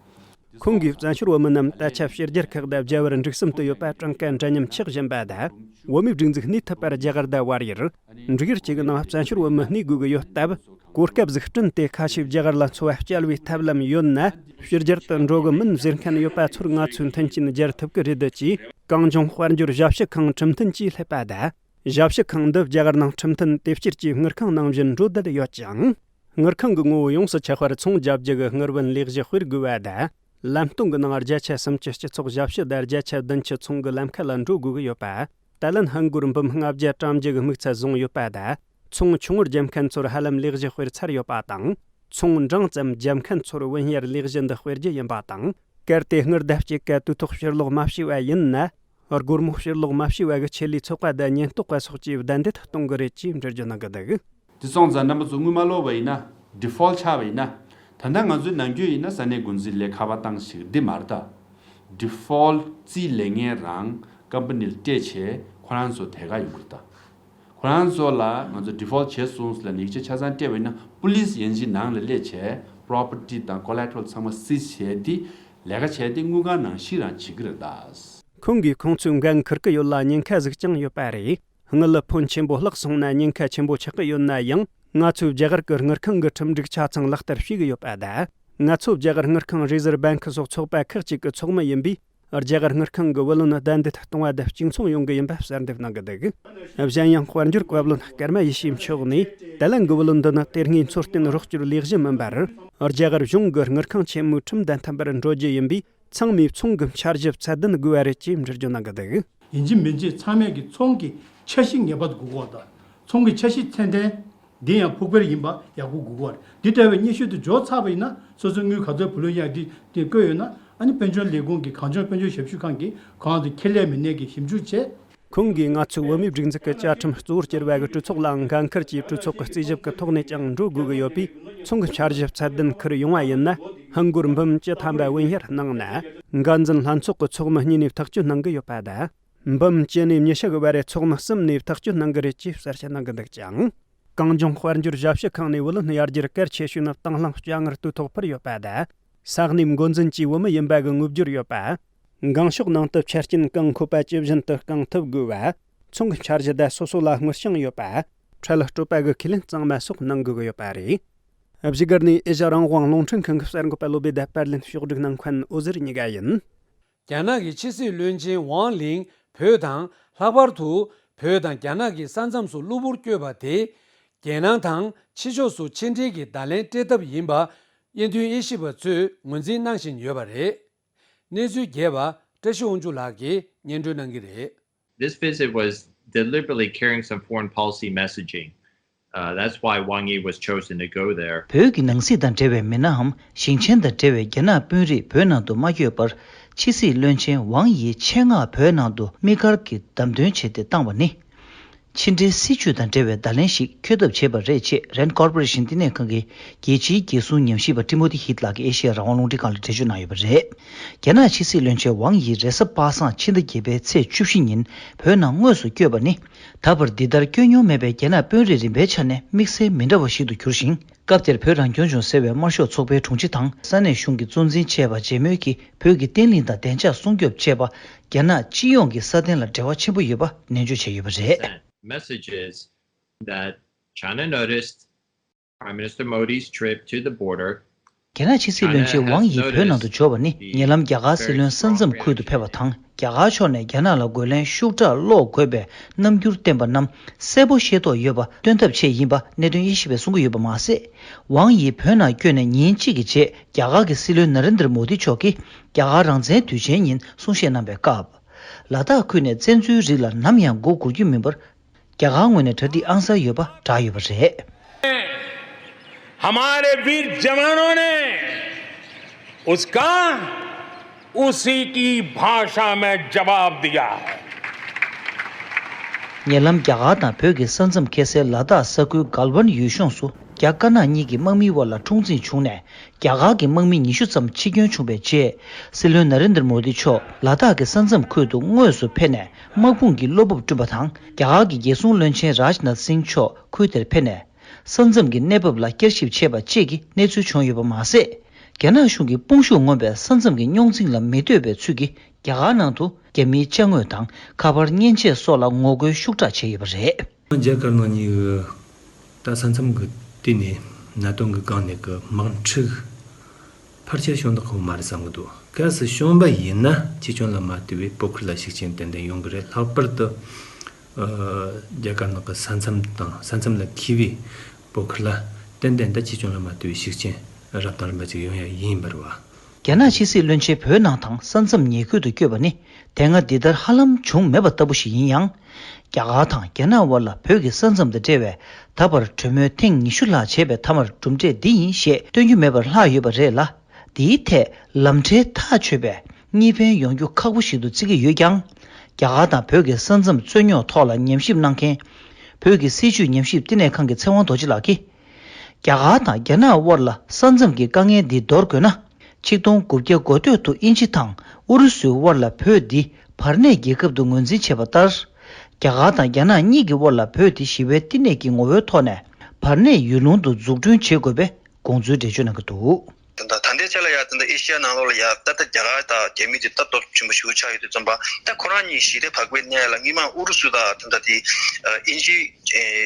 ཁོང་གིས་བཙན་བྱོལ་བོད་མི་རྣམས་ད་ཆ་ཕྱི་རྒྱལ་ཁག་དང་རྒྱ་བར་འགྲིག་གསུམ་དུ་ཡོད་པ་ཀྲུང་གོའི་འདྲ་མཉམ་ཆགས་བཞིན་པ་དང་། བོད་མིའི་སྒྲིག་འཛུགས་གནས་ཐུབ་པར་རྒྱ་གར་དང་བལ་ཡུལ། འབྲུག་ཡུལ་བཅས་ཀྱི་ནང་བཙན་བྱོལ་བོད་མི་གནས་དགོས་ཀྱི་ཡོད་སྟབས། གོ་སྐབས་ཟིག་བསྐྲུན་ཏེ་ཁ་ཆེའི་རྒྱ་གར་ལ་འཚོ་བ་སྐྱེལ་བའི་ཐབས་ལམ་ཡོད་ན་ཕྱི་རྒྱལ་དུ་འགྲོ་གི་མིན་ཟེར་མཁན་ཡོད་པ་ཚོར་ང་ཚོས་མཐུན་རྐྱེན་སྦྱར་ཐུབ་ཀྱི་རེད་ཅེས་གངས་ལྗོངས་དཔལ་འབྱོར་ཞབས་ཞུ་ཁང་ཁྲིམས་མཐུན་གྱིས་སླེབས་པ་དང་། ཞབས་ཞུ་ཁང་འདི་རྒྱ་གར་ནང་ཁྲིམས་མཐུན་དེབ་སྐྱེལ་གྱིས་དངུལ་ཁང་ནང་བཞིན་འགྲོ་བསྡད་ཡོད་ཅིང་། དངུལ་ཁང་གི་ངོ་བོ་ཡོངས་སུ་ཆགས་པར་ཚོང་རྒྱག་རྒྱུ་གི་དངུལ་བུན་ལས་གཞི་སྤེལ་དགོས་པ་དང་། ལམ་སྟོན་གྱི་ནང་བརྒྱ་ཆ་སུམ་ཅུ་སྤྱི་ཚོགས་ཞབས་ཞུ་དང་བརྒྱ་ཆ་བདུན་ཅུ་ཚོང་གི་ལམ་ཁ་ལ་འགྲོ་དགོས་ཀྱི་ཡོད་པ། ད་ལན་ཧིན་སྒོར་འབུམ་ལྔ་བརྒྱ་གྲངས་བརྒྱད་ཀྱི་དམིགས་ཚད་བཟུང་ཡོད་པ་དང་། ཚོང་ཆུང་ངུར་རྒྱག་མཁན་ཚོར་ཧ་ལམ་ལས་གཞི་སྤེལ་ཚར་ཡོད་པ་དང་། ཚོང་འབྲིང་ཙམ་བརྒྱབ་མཁན་ཚོར་བུན་གཡར་ལས་གཞི་འདི་སྤེལ་རྒྱུ་ཡིན་པ་དང་། གལ་ཏེ་སྔར་ཟླ་གཅིག་ག་དུས་ཐོག་ཕྱིར་སློག་མ་བྱས་པ་ཡིན་ན། སྒོར་མོ་ཕྱིར་སློག་མ་བྱས་པ་གི་ཆེད་ལས་ཚོགས་པ་དང་ཉེན་རྟོག་པ་སོགས་ཀྱིས་བདའ་འདེད་གཏོང་གི་རེད་ཅེས་འགྲེལ་བརྗོད་གནང་གི་འདུག། དེ་སོང་ཙང་རྣམ་པ་ཚོ་དངུལ་མ་སློག་པ་ཡིན་ན་ཌི་ཕོལ་ཆགས་པ་ཡིན་ན། ད་ལྟ་ང་ཚོའི་ནམ་རྒྱུན་ཡིན་ན་ས་གནས་འགོ་འཛིན་ལས་ཁ་པར་བཏང་ཞིག་འདི་མ་རེད་ད། ཌི་ཕོལ་རྩིས་ལས་ངན་རང་ཀམ་པ་ནི་ལ་སྤྲད་བྱས་ཁོ་རང་ཚོ་དེ་ག་ཡོང་གི་རེད་ད། ཁོ་རང་ཚོ་ལ་ང་ཚོ་ཌི་ཕོལ་བྱས་སོང་ལབ་ནས་ཡིག་ཆ་ཆ་ཚང་སྤྲད་པ་ཡིན་ན་པུ་ལིས་ཡན་ཆད་ནང་ལ་སླེབས་བྱས་པོ་རོ་པར་ཊི་དང་ཀོ་ལེ་ཊ་རལ་ཚང་མ་སིઝ་བྱས་ཏེ་ལས་ཀ་བྱས་ཏེ་དངུལ་ཁང་ནང་བཤིག་རང་བྱེད་ཀྱི་རེད་ད། ཁོང་གིས་ཁོང་ཚོའི་འགན་འཁུར་གྱི་ཡོད་ལ་ཉེན་ཁ་ཟིག་ཀྱང་ཡོད་པ་རེད། དངུལ་ཕོན་ཆེན་པོ་བརླག་སོང་ན་ཉེན་ཁ་ཆེན་པོ་ཆགས་ཀྱི་ཡོད་ན་ཡང་། ང་ཚོའི་རྒྱ་གར་གྱི་དངུལ་ཁང་གི་ཁྲིམས་སྒྲིག་ཆ་ཚང་ལག་བསྟར་བྱེད་ཀྱི་ཡོད་པ་དང་། ང་ཚོ་རྒྱ་གར་དངུལ་ཁང་རི་ཟར་བྷེང་ཀི་སོགས་ཚོགས་པ་ཁག་ཅིག་གི་ཚོགས་མི་ཡིན་པས། རྒྱ་གར་དངུལ་ཁང་གི་བུ་ལོན་བདའ་འདེད་གཏོང་བ་དང་གཅིག་མཚུངས་ཡོང་གི་ཡིན་པ་གསལ་འདེབས་གནང་གི་འདུག། གཞན་ཡང་། དཔལ་འབྱོར་བཀའ་བློན་ཀརྨ་ཡེ་ཤེས་མཆོག་ནས། ད་ལན་གྱི་བུ་ལོན་འདི་ནི་དེ་སྔའི་འཚོ་རྟེན་རོགས་སྐྱོར་ལས་གཞི་མིན་པར། རྒྱ་གར་གཞུང་གི་དངུལ་ཁང་ཆེན་མོའི་ཁྲིམས་དང་མཐུན་པར་འགྲོ་རྒྱུ་ཡིན་པས། ཚང་མས་ཚོང་གི་འཆར་གཞི་ཚད་ལྡན་དགོས་པ་རེད་ཅེས་འགྲེལ་བརྗོད་གནང་གི་འདུག། ཡིན་གཅིག་མིན་གཅིག་ཚང་མས་ཀྱི་ཚོང་གི་འཆར་གཞི་ངེས་པར་དགོས་ཀྱི་ཡོད་རེད། ཚོང་གི་འཆར་གཞི་ཚད་ལྡན་འདི་ཡང་ཕུགས་འཕེར་ཡིན་པ་ཡག་པོ་དགོས་ཀྱི་ཡོད་རེད། འདི་འདྲ་བའི་སྙན་ཞུ་དེ་འབྱོར་ཚར་བ་ཡིན་ན་སོ་སོའི་དངུལ་ག་ཚོད་བུ་ལོན་གཡར་འདི་དེ་བཀོད་ཡོད་ན། ཨ་ནི་དཔལ་འབྱོར་ལས་ཁུངས་ཀྱི་གངས་ལྗོངས་དཔལ་འབྱོར་ཞབས་ཞུ་ཁང་གིས་གང་དུ་ཁེ་ལས་མི་སྣས་ཀྱི་ཞིབ་འཇུག་བྱས། ཁོང་གིས་ང་ཚོའི་བུད་མེད་སྒྲིག་འཛུགས་ཀྱི་བཅའ་ཁྲིམས་གཙོ་བོར་གྱུར་པ་གི་གྲོས་ཚོགས་ལའང་འགན་འཁུར་གྱིས་གྲོས་ཚོགས་ཀྱི་རྩིས་ཞིབ་ཀྱི་ཐོག་ནས་ཀྱང་འགྲོ་དགོས་ཀྱི་ཡོད་པས། ཚོང་གི་འཆར་གཞི་ཚད་ལྡན་ཁུར་ཡོང་བ་ཡིན་ན། སྔ་འགོར་འབུམ་བཅུ་ཐམ་པ་བུན་གཡར་གནང་ན། འགན་འཛིན་ལྷན་ཚོགས་ཀྱི་ཚོགས་མི་གཉིས་ནས་ཐག་གཅོད་གནང་གི་ཡོད་པ་དང་། འབུམ་བཅུ་ནས་ཉི་ཤུ་གི་བར་རེ་ཚོགས་མི་གསུམ་ནས་ཐག་གཅོད་གནང་གི་རེད་ཅེས་གསལ་བཤད་གནང་གི་འདུག་ཅིང་། གངས་ལྗོངས་དཔལ་འབྱོར་ཞབས་ཞུ་ཁང་ནས་བུ་ལོན་གཡར་རྒྱུར་གལ་ཆེ་ཤོས་ནི་དང་བླངས་དཔྱ་ངར་དུས་ཐོག་འཕུར་ཡོད་པ་དང་། ས་གནས་འགོ་འཛིན་གྱི་བུད་མེད་ཡིན་པ་གི་དངུལ་འབྱོར་ཡོད་པ། འགེངས་ཤོག་ནང་དུ་ཆ་རྐྱེན་གང་འཁོད་པ་ཇི་བཞིན་དུ་བསྐང་ཐུབ་དགོས་པ། ཚོང་གི་འཆར་གཞི་དང་སོ་སོ་ལ་དངུལ་བྱང་ཡོད་པ། འཕྲལ་སྤྲོད་པ་གི་ཁས་ལེན་གཙང་མ་སོགས་གནང་དགོས་ཀྱི་ཡོད་པ་རེད། བཞུགས་སྒར་ནས་ཨེ་ཤ་རང་དབང་རླུང་འཕྲིན་ཁང་གི་གསར་འགོད་པ་བློ་བྷེ་དང་པར་ལེན་ཕྱོགས་སྒྲིག་གནང་མཁན་འོད་ཟེར་གཉིས་ཀ་ཡིན། རྒྱ་ནག་གི་ཕྱི་སྲིད་བློན་ཆེན་ཝང་ལིང་བོད་དང་། ལྷག་པར་དུ་བོད་དང་རྒྱ་ནག་གི་ས་མཚམས་སུ་གློ་བུར་བསྐྱོད་པ་དེ། རྒྱལ་ནང་དང་ཕྱི་ཕྱོགས་སུ་ཕྱི་འབྲེལ་གྱི་བརྡ་ལན་སྤྲད་ཐབས་ཡིན་པ། དབྱིན་མཐོའི་དབྱེ་ཞིབ་པ་ཚོས་ངོས་འཛིན་གནང་བཞིན་ཡོད་པ་རེད། གནས་ཚུལ་རྒྱས་པ་བཀྲ་ཤིས་དབང་ཕྱུག་ལགས་ཀྱིས་སྙན་སྒྲོན་གནང་གི་རེད། This visit was deliberately carrying some foreign policy messaging. Uh, that's why Wang Yi was chosen to go there. བོད་ཀྱི་ནང་སྲིད་དང་འབྲེལ་བའི་མི་སྣའམ་ཞིང་ཆེན་དང་འབྲེལ་བའི་རྒྱ་ནག་དཔོན་རིགས་བོད་ནང་དུ་མ་བསྐྱོད་པར། ཕྱི་སྲིད་བློན་ཆེན་ཝང་ཡིས་ཆེད་མངགས་བོད་ནང་དུ་དམིགས་བཀར་གྱིས་བདམས་ཐོན་བྱས་ཏེ་བཏང་བ་ནི། ཕྱི་འབྲེལ་སྲིད་ཇུས་དང་འབྲེལ་བའི་བརྡ་ལན་ཞིག་འཁྱོལ་ཐབས་བྱས་པ་རེད་ཅེས་རན་ཀོར་པོ་རེ་ཤན་བསྟི་གནས་ཁང་གི་རྒྱལ་སྤྱིའི་རྒྱལ་སྲུང་ཉམས་ཞིབ་པ་ཏི་མོ་ཐི་ཧིད་ལགས་ཀྱིས་ཨེ་ཤེ་ཡ་རང་དབང་རླུང་འཕྲིན་ཁང་ལ་འགྲེལ་བརྗོད་གནང་ཡོད་པ་རེད། རྒྱ་ནག་ཕྱི་སྲིད་བློན་ཆེན་ཝང་ཡི་རེས་གཟའ་པ་སངས་ཕྱི་ཟླ་བརྒྱད་པའི་ཚེས་བཅུ་བཞི་ཉིན་བོད་ནང་དངོས་སུ་བསྐྱོད་པ་ནི། ད་བར་འདི་ལྟར་བསྐྱོད་མྱོང་མེད་པའི་རྒྱ་ནག་དཔོན་རིགས་རིམ་པའི་ཆ་ནས་དམིགས་བསལ་མི་འདྲ་བ་ཞིག་ཏུ་གྱུར་ཞིང་། སྐབས་དེར་བོད་རང་སྐྱོང་ལྗོངས་ཟེར་བའི་དམར་ཤོག་ཚོགས་པའི་དྲུང་ཆེ་དང་ས་གནས་གཞུང་གི་གཙོ་འཛིན་བཅས་པ་མཇལ་མོལ་གྱིས་བོད་ཀྱི་བརྟན་ལྷིང་དང་བདེ་འཇགས་སྲུང་སྐྱོབ་བཅས་པ་རྒྱ་ནག་སྤྱི་ཡོངས་ཀྱི་སྲ་བརྟན་ལ་འབྲེལ་བ་ཆེན་པོ་ཡོད་པ་ནན་བརྗོད་བྱས་ཡོད་པ་རེད། Sent messages that China noticed Prime Minister Modi's trip to the border. རྒྱ་ནག་ཕྱི་སྲིད་བློན་ཆེན་ཝང་ཡི་བོད་ནང་དུ་འབྱོར་བ་ནི་ཉེ་ལམ་རྒྱ་གར་སྲིད་བློན་ས་མཚམས་ཁུལ་དུ་ཕེབས་པ་དང་རྒྱ་གར་ཕྱོགས་ནས་རྒྱ་ནག་ལ་རྒོལ་ལན་ཤུགས་དྲག་སློག་དགོས་པའི་རྣམ་འགྱུར་བསྟན་པ་རྣམས་གསལ་པོ་ཤེས་རྟོགས་ཡོད་པ་སྟོན་ཐབས་ཆེད་ཡིན་པ་གནད་དོན་དབྱེ་ཞིབ་པས་གསུང་གི་ཡོད་པ་མ་ཟད། ཝང་ཡི་བོད་ནང་བསྐྱོད་ནས་ཉིན་གཅིག་གི་རྗེས་རྒྱ་གར་གྱི་སྲིད་བློན་ན་རེན་དྲ་མོ་དི་མཆོག་གིས་རྒྱ་གར་རང་བཙན་དུས་ཆེན་ཉིན་གསུང་བཤད་གནང་བའི་སྐབས། ལ་དྭགས་ཁུལ་ནས་བཙན་འཛུལ་རིགས་ལ་ནམ་ཡང་མགོ་སྒུར་རྒྱུ་མིན་པར། རྒྱ་གར་ངོས་ནས་གྲ་སྒྲིག་ཨང་གསར་ཡོད་པ་བསྒྲགས་ཡོད་པ་རེད། हमारे वीर जवानों ने उसका उसी की भाषा में जवाब दिया है। ཉེ་ལམ་རྒྱ་གར་དང་བོད་ཀྱི་ས་མཚམས་ཁེལ་སའི་ལ་དྭགས་ས་ཁུལ་གལ་ཝན་ཡུལ་ལྗོངས་སུ་རྒྱ་དཀར་ནག་གཉིས་ཀྱི་དམག་མིའི་དབར་ལ་འཁྲུག་འཛིང་བྱུང་ནས། རྒྱ་གར་གྱི་དམག་མི་ཉི་ཤུ་ཙམ་འཆི་སྐྱོན་བྱུང་བའི་རྗེས། སྲིད་བློན་ན་རེན་དྲ་མོ་དི་མཆོག་ལ་དྭགས་ཀྱི་ས་མཚམས་ཁུལ་དུ་དངོས་སུ་ཕེབས་ནས་དམག་དཔུང་གི་བློ་སྤོབས་བསྐྲུན་པ་དང་། རྒྱ་གར་གྱི་རྒྱལ་སྲུང་བློན་ཆེན་རཱཇ་ནཱཐ་སིང་མཆོག་ཁུལ་དེར་ཕེབས་ནས། ས་མཚམས་ཀྱི་གནས་བབ་ལ་བསྐྱར་ཞིབ་བྱས་པ་བཅས་ཀྱི་གནས་ཚུལ་བྱུང་ཡོད་པ་མ་ཟད། རྒྱ་ནག་གཞུང་གི་དཔུང་ཤུགས་མངོན་པའི་ས་མཚམས་ཀྱི་རྙོག་འཛིང་ལ་མི་ལྟོས་པའི་ཚུལ་གྱིས་རྒྱ་གར་ནང་དུ་རྒྱ་མིའི་ཅ་དངོས་དང་ཁ་པར་མཉེན་ཆས་སོགས་ལ་ངོ་རྒོལ་ཤུགས་དྲག་བྱས་ཡོད་པ་རེད། རྒྱ་དཀར་ནག་གཉིས་ཀྱི་ད་ས་མཚམས་ཀྱི་སྟེང་ནས་གནད་དོན་གྱི་སྒང་ནས་ཀྱི་དམག་འཁྲུག་ཕལ་ཆེར་བྱུང་བསྡད་ཁོ་མ་རེད་བསམ་གྱི་འདུག། གལ་སྲིད་བྱུང་བ་ཡིན་ན་ཅི་བྱུང་ལ་མ་ལྟོས་པའི་བོད་ཁུལ་ལ་ཤུགས་རྐྱེན་ཏན་ཏན་ཡོང་གི་རེད། ལྷག་པར་དུ་ཨ་རྒྱ་དཀར་ནག་གི་ས་མཚམས་དང་ས་མཚམས་ལ་འཁེལ་བའི་བོད་ཁུལ་ལ་ཏན་ཏན་ད་ཅི་བྱུང་ལ་མ་ལྟོས་པའི་ཤུགས་རྐྱེན་རབ་དང་རིམ་པ་ཅིག་ཡོང་ཡ་ཡིན་པ་རེད་བ། རྒྱ་ནག་ཕྱི་སྲིད་བློན་ཆེན་བོད་ནང་དང་ས་མཚམས་ཉེ་ཁུལ་དུ་བསྐྱོད་པ་ནི་དེ་སྔ་འདི་ལྟར་ཧ་ལམ་བྱུང་མེད་པ་ལྟ་བུ་ཞིག་ཡིན་ཡང་། རྒྱ་གར་དང་རྒྱ་ནག་དབར་ལ་བོད་ཀྱི་ས་མཚམས་དང་འབྲེལ་བའི་ད་བར་གྲོས་མོལ་ཐེངས་ཉི་ཤུ་ལྷག་བྱས་པའི་མཐའ་མར་གྲུབ་འབྲས་འདི་ཡིན་ཞེས་སྟོན་རྒྱུ་མེད་པར་ལྷག་ཡོད་པ་རེད་ལ། འདིའི་ཐད་ལམ་ཁྲལ་ཐག་ཆོད་པའི་གཉིས་ཕན་ཡོང་རྒྱུ་ཁག་པོ་ཞིག་ཏུ་བརྩི་གི་ཡོད་ཀྱང་། རྒྱ་གར་དང་བོད་ཀྱི་ས་མཚམས་རྩོད་རྙོག་ཐོག་ལ་ཉམས་ཞིབ་གནང་མཁན། བོད་ཀྱི་སྲིད་བྱུས་ཉམས་ཞིབ་བསྟི་གནས་ཁང་གི་ཚེ་དབང་རྡོ་རྗེ་ལགས་ཀྱིས། རྒྱ་གར་དང་རྒྱ་ནག་དབར་ལ་ས་མཚམས་ཀྱི་དཀའ་ངལ་འདི་འདོར་དགོས་ན། ཆིག་སྟོང་དགུ་བརྒྱ་འགོ་སྟོད་དུ་དབྱིན་ཇི་དང་ཨུ་རུ་སུའི་དབར་ལ་བོད་འདི་བར་གནས་རྒྱལ་ཁབ་ཏུ་ངོས་འཛིན་བྱས་པ་ལྟར། རྒྱ་གར་དང་རྒྱ་ནག་གཉིས་ཀྱི་དབར་ལ་བོད་འདི་ཞི་བའི་བསྟི་གནས་ཀྱི་ངོ་བོའི་ཐོག་ནས་བར་གནས་ཡུལ་ལུང་དུ་འཛུགས་སྐྲུན་བྱེད་དགོས་པའི་དགོངས་ཚུལ་འགྲེལ་བརྗོད་གནང་གི་འདུག། ད་ལྟ་ད་ལྟའི་ཆ་ལ་ཡང་ད་ལྟ་ཨེ་ཤི་ཡ་ནང་ལོགས་ལ་ཡང་ད་ལྟ་རྒྱ་གར་དང་རྒྱ་མི་དེ་ད་སྟོབས་ཆེན་པོ་ཞེ་པོ་ཆགས་ཡོད་དུས་ཙམ་པ། ད་ཁོ་རང་གཉིས་ཞི་བདེ་བག་ཕེབས་གནས་ལ་སྔོན་མ་ཨུ་རུ་སུ་དང་ད་ལྟ་དེ་ཨིན་ཇི་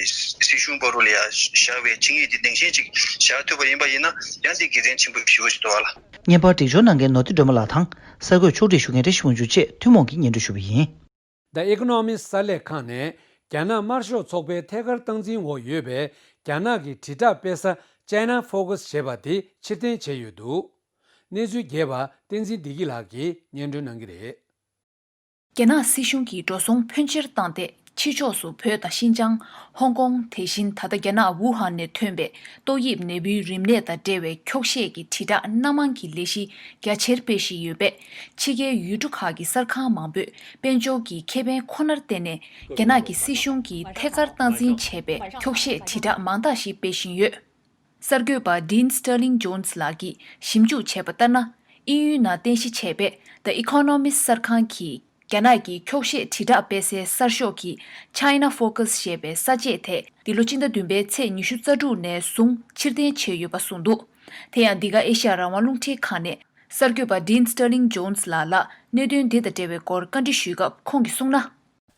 སྲིད་གཞུང་བར་ལ་ཡང་བཞག་པའི་ཆིངས་ཡིག་དེ་ནང་བཞིན་ཅིག་བཞག་ཐུབ་པ་ཡིན་པ་ཡིན་ན་ཡང་དེ་དགེ་མཚན་ཆེན་པོ་ཞེ་པོ་ཞིག་འདུག་བ་ལ། བརྙན་པར་སྒྲིག་སྦྱོར་གནང་མཁན་ནོར་ཐི་སྒྲོལ་མ་ལགས་དང་གསར་འགོད་ཕྱོགས་སྒྲིག་ཞུ་མཁན་བཀྲ་ཤིས་དབང་ཕྱུག་བཅས་ཐུན་མོང་གིས་སྙན་སྒྲོན་ཞུ་བ་ཡིན། The Economist གསར་ལས་ཁང་ནས་རྒྱ་ནག་དམར་ཤོག་ཚོགས་པའི་ཐད་ཀར་སྟངས་འཛིན་འོག་ཡོད་པའི་རྒྱ་ནག་གི་དྲིལ་བསྒྲགས་སྤེལ་ས་China Focus ཞེས་པ་དེ་ཕྱིར་འཐེན་བྱས་ཡོད་འདུག། གནས་ཚུལ་རྒྱས་པ་བསྟན་འཛིན་བདེ་སྐྱིད་ལགས་ཀྱིས་སྙན་སྒྲོན་གནང་གི་རེད། རྒྱ་ནག་སྲིད་གཞུང་གིས་འགྲོ་སོང་ཕོན་ཆེར་བཏང་སྟེ། ཕྱི་ཕྱོགས་སུ་བོད་དང་ཤིན་ཅང་། ཧོང་ཀོང་། དེ་བཞིན་ད་ལྟ་རྒྱ་ནག་ཝུ་ཧན་ནས་ཐོན་པའི་ཏོག་དབྱིབས་ནད་འབུའི་རིམས་ནད་དང་འབྲེལ་བའི་འཁྱོག་བཤད་ཀྱི་དྲིལ་བསྒྲགས་སྣ་མང་གི་ལས་གཞི་རྒྱ་ཆེར་སྤེལ་བཞིན་ཡོད་པས། ཕྱི་རྒྱལ་ཡུལ་གྲུ་ཁག་གི་གསར་ཁང་མང་པོས་དཔལ་འབྱོར་གྱི་ཁེ་ཕན་ཁོ་ནར་བརྟེན་ནས། རྒྱ་ནག་གི་སྲིད་གཞུང་གིས་ཐད་ཀར་སྟངས་འཛིན་བྱས་པའི་འཁྱོག་བཤད་དྲིལ་བསྒྲགས་མང་དག་ཞིག་སྤེལ་བཞིན་ཡོད། གསར་འགོད་པ་Dean Sterling Jones ལགས་ཀྱིས་ཞིབ་འཇུག་བྱས་པ་ལྟར་ན། དབྱིན་ཡུལ་ནང་རྟེན་གཞི་བྱས་པའི་The Economist གསར་ཁང་གིས། རྒྱ་ནག་གི་འཁྱོག་བཤད་དྲིལ་བསྒྲགས་སྤེལ་སའི་གསར་ཤོག་གི་China Focus ཞེས་པའི་ས་བཅད་དེ། འདི་ལོ་སྤྱི་ཟླ་བདུན་པའི་ཚེས་ཉི་ཤུ་རྩ་དྲུག་ནས་བཟུང་ཕྱིར་འཐེན་བྱས་ཡོད་པ་གསུངས་འདུག། དེ་ཡང་འདི་ག་ཨེ་ཤ་ཡ་རང་དབང་རླུང་འཕྲིན་ཁང་ནས་གསར་འགོད་པ་Dean Sterling Jones ལགས་ལ་གནད་དོན་འདི་དང་འབྲེལ་བའི་སྐོར་བཀའ་འདྲི་ཞུས་སྐབས་ཁོང་གིས་གསུངས་ན།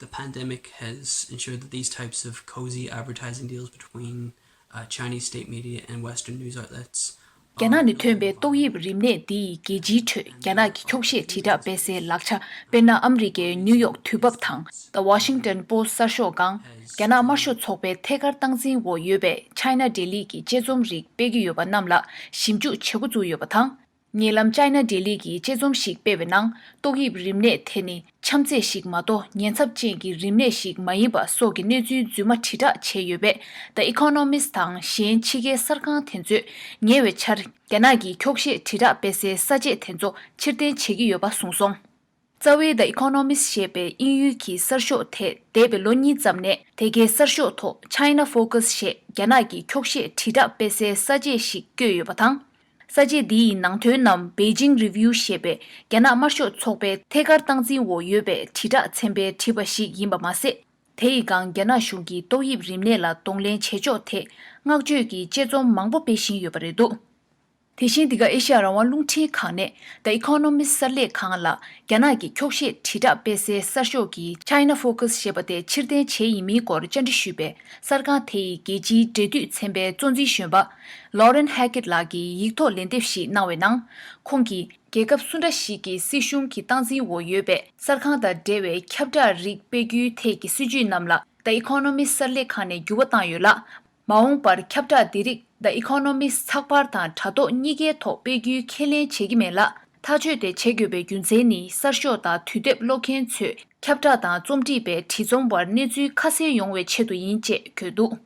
The pandemic has ensured that these types of cozy advertising deals between uh, Chinese state media and Western news outlets རྒྱ་ནག་ནས་ཐོན་པའི་ཏོག་དབྱིབས་རིམས་ནད་འདི་ཡིས་རྒྱལ་སྤྱིའི་ཁྲོད་རྒྱ་ནག་གི་འཁྱོག་བཤད་དྲིལ་བསྒྲགས་སྤེལ་སའི་ལག་ཆ། དཔེར་ན། ཨ་མི་རི་ཀའི་ནིའུ་ཡོག་དུས་བབ་དང་། The Washington Post གསར་ཤོག་གང་། རྒྱ་ནག་དམར་ཤོག་ཚོགས་པའི་ཐད་ཀར་སྟངས་འཛིན་འོག་ཡོད་པའི་China Daily གི་དཔྱད་རྩོམ་རིགས་སྤེལ་གྱི་ཡོད་པ་རྣམས་ལ་ཞིབ་འཇུག་བྱེད་འགོ་བཙུགས་ཡོད་པ་དང་། ཉེ་ལམ་China Daily གིས་དཔྱད་རྩོམ་ཞིག་སྤེལ་བའི་ནང་། ཏོག་དབྱིབས་རིམས་ནད་དེ་ནི་ཆམ་ཚད་ཞིག་མ་གཏོགས་ཉེན་ཚབས་ཅན་གྱི་རིམས་ནད་ཞིག་མ་ཡིན་པ་སོགས་ཀྱི་གནས་ཚུལ་རྫུན་མ་དྲིལ་བསྒྲགས་བྱས་ཡོད་པས། The Economist དང་གཞན་ཕྱི་རྒྱལ་གསར་ཁང་དེ་ཚོས་ཉེ་བའི་ཆར་རྒྱ་ནག་གི་འཁྱོག་བཤད་དྲིལ་བསྒྲགས་སྤེལ་སའི་ས་བཅད་དེ་ཚོ་ཕྱིར་འཐེན་བྱེད་ཀྱི་ཡོད་པ་གསུངས་སོང་། རྩ་བའི་The Economist ཞེས་པའི་དབྱིན་ཡུལ་གྱི་གསར་ཤོག་དེ་འདས་པའི་ལོ་གཉིས་ཙམ་ནས་དེ་གའི་གསར་ཤོག་ཐོག་China Focus ཞེས་རྒྱ་ནག་གི་འཁྱོག་བཤད་དྲིལ་བསྒྲགས་སྤེལ་སའི་ས་བཅད་ཞིག་བཀོད་ཡོད་པ་དང་། ས་བཅད་འདི་ཡི་ནང་དོན་རྣམས་Beijing Review ཞེས་པའི་རྒྱ་ནག་དམར་ཤོག་ཚོགས་པའི་ཐད་ཀར་སྟངས་འཛིན་འོག་ཡོད་པའི་དྲིལ་བསྒྲགས་ཚན་པས་བྲིས་པ་ཞིག་ཡིན་པ་མ་ཟད། དེ་ཡི་སྒང་རྒྱ་ནག་གཞུང་གིས་ཏོག་དབྱིབས་རིམས་ནད་ལ་གདོང་ལེན་བྱེད་ཕྱོགས་ཐད་བསྔགས་བརྗོད་ཀྱི་དཔྱད་རྩོམ་མང་པོ་སྤེལ་བཞིན་ཡོད་པ་རེད་འདུག། དེ་བཞིན་འདི་ག་ཨེ་ཤ་ཡ་རང་དབང་རླུང་འཕྲིན་ཁང་ནས་The Economist གསར་ལས་ཁང་ལ་རྒྱ་ནག་གི་འཁྱོག་བཤད་དྲིལ་བསྒྲགས་སྤེལ་སའི་གསར་ཤོག་གི་China Focus ཞེས་པ་དེ་ཕྱིར་འཐེན་བྱས་ཡིན་མིན་སྐོར་བཅར་འདྲི་ཞུས་པའི་གསར་ཁང་དེ་ཡི་རྒྱལ་སྤྱིའི་འབྲེལ་མཐུད་ཚན་པའི་གཙོ་འཛིན་གཞོན་པ་Lauren Hackett ལགས་ཀྱིས་ཡིག་ཐོག་ལན་འདེབས་ཤིག་གནང་བའི་ནང་། ཁོང་གིས་རྒྱལ་ཁབ་སུ་འདྲ་ཞིག་གི་སྲིད་གཞུང་གི་སྟངས་འཛིན་འོག་ཡོད་པའི་གསར་ཁང་དང་འབྲེལ་བའི་ཁྱབ་བསྒྲགས་རིགས་སྤེལ་རྒྱུའི་ཐད་ཀྱི་སྲིད་ཇུས་རྣམས་ལ་The Economist གསར་ལས་ཁང་ནས་འགྱུར་བ་བཏང་ཡོད་ལ། མ་འོངས་པར་ཁྱབ་བསྒྲགས་འདི་རིགས་The Economist ཚགས་པར་དང་དྲ་ཐོག་གཉིས་ཀའི་ཐོག་སྤེལ་རྒྱུའི་ཁས་ལེན་བྱེད་ཀྱི་མེད་ལ། ཐག་གཅོད་དེ་བྱེད་དགོས་པའི་རྒྱུ་མཚན་ནི་གསར་ཤོག་དང་དུས་དེབ་ཀློག་མཁན་ཚོས་ཁྱབ་བསྒྲགས་དང་རྩོམ་སྒྲིག་པའི་བྲིས་རྩོམ་བར་གནས་ཚུལ་ཁ་གསལ་ཡོང་བའི་ཆེད་དུ་ཡིན་ཅེས་བཀོད་འདུག།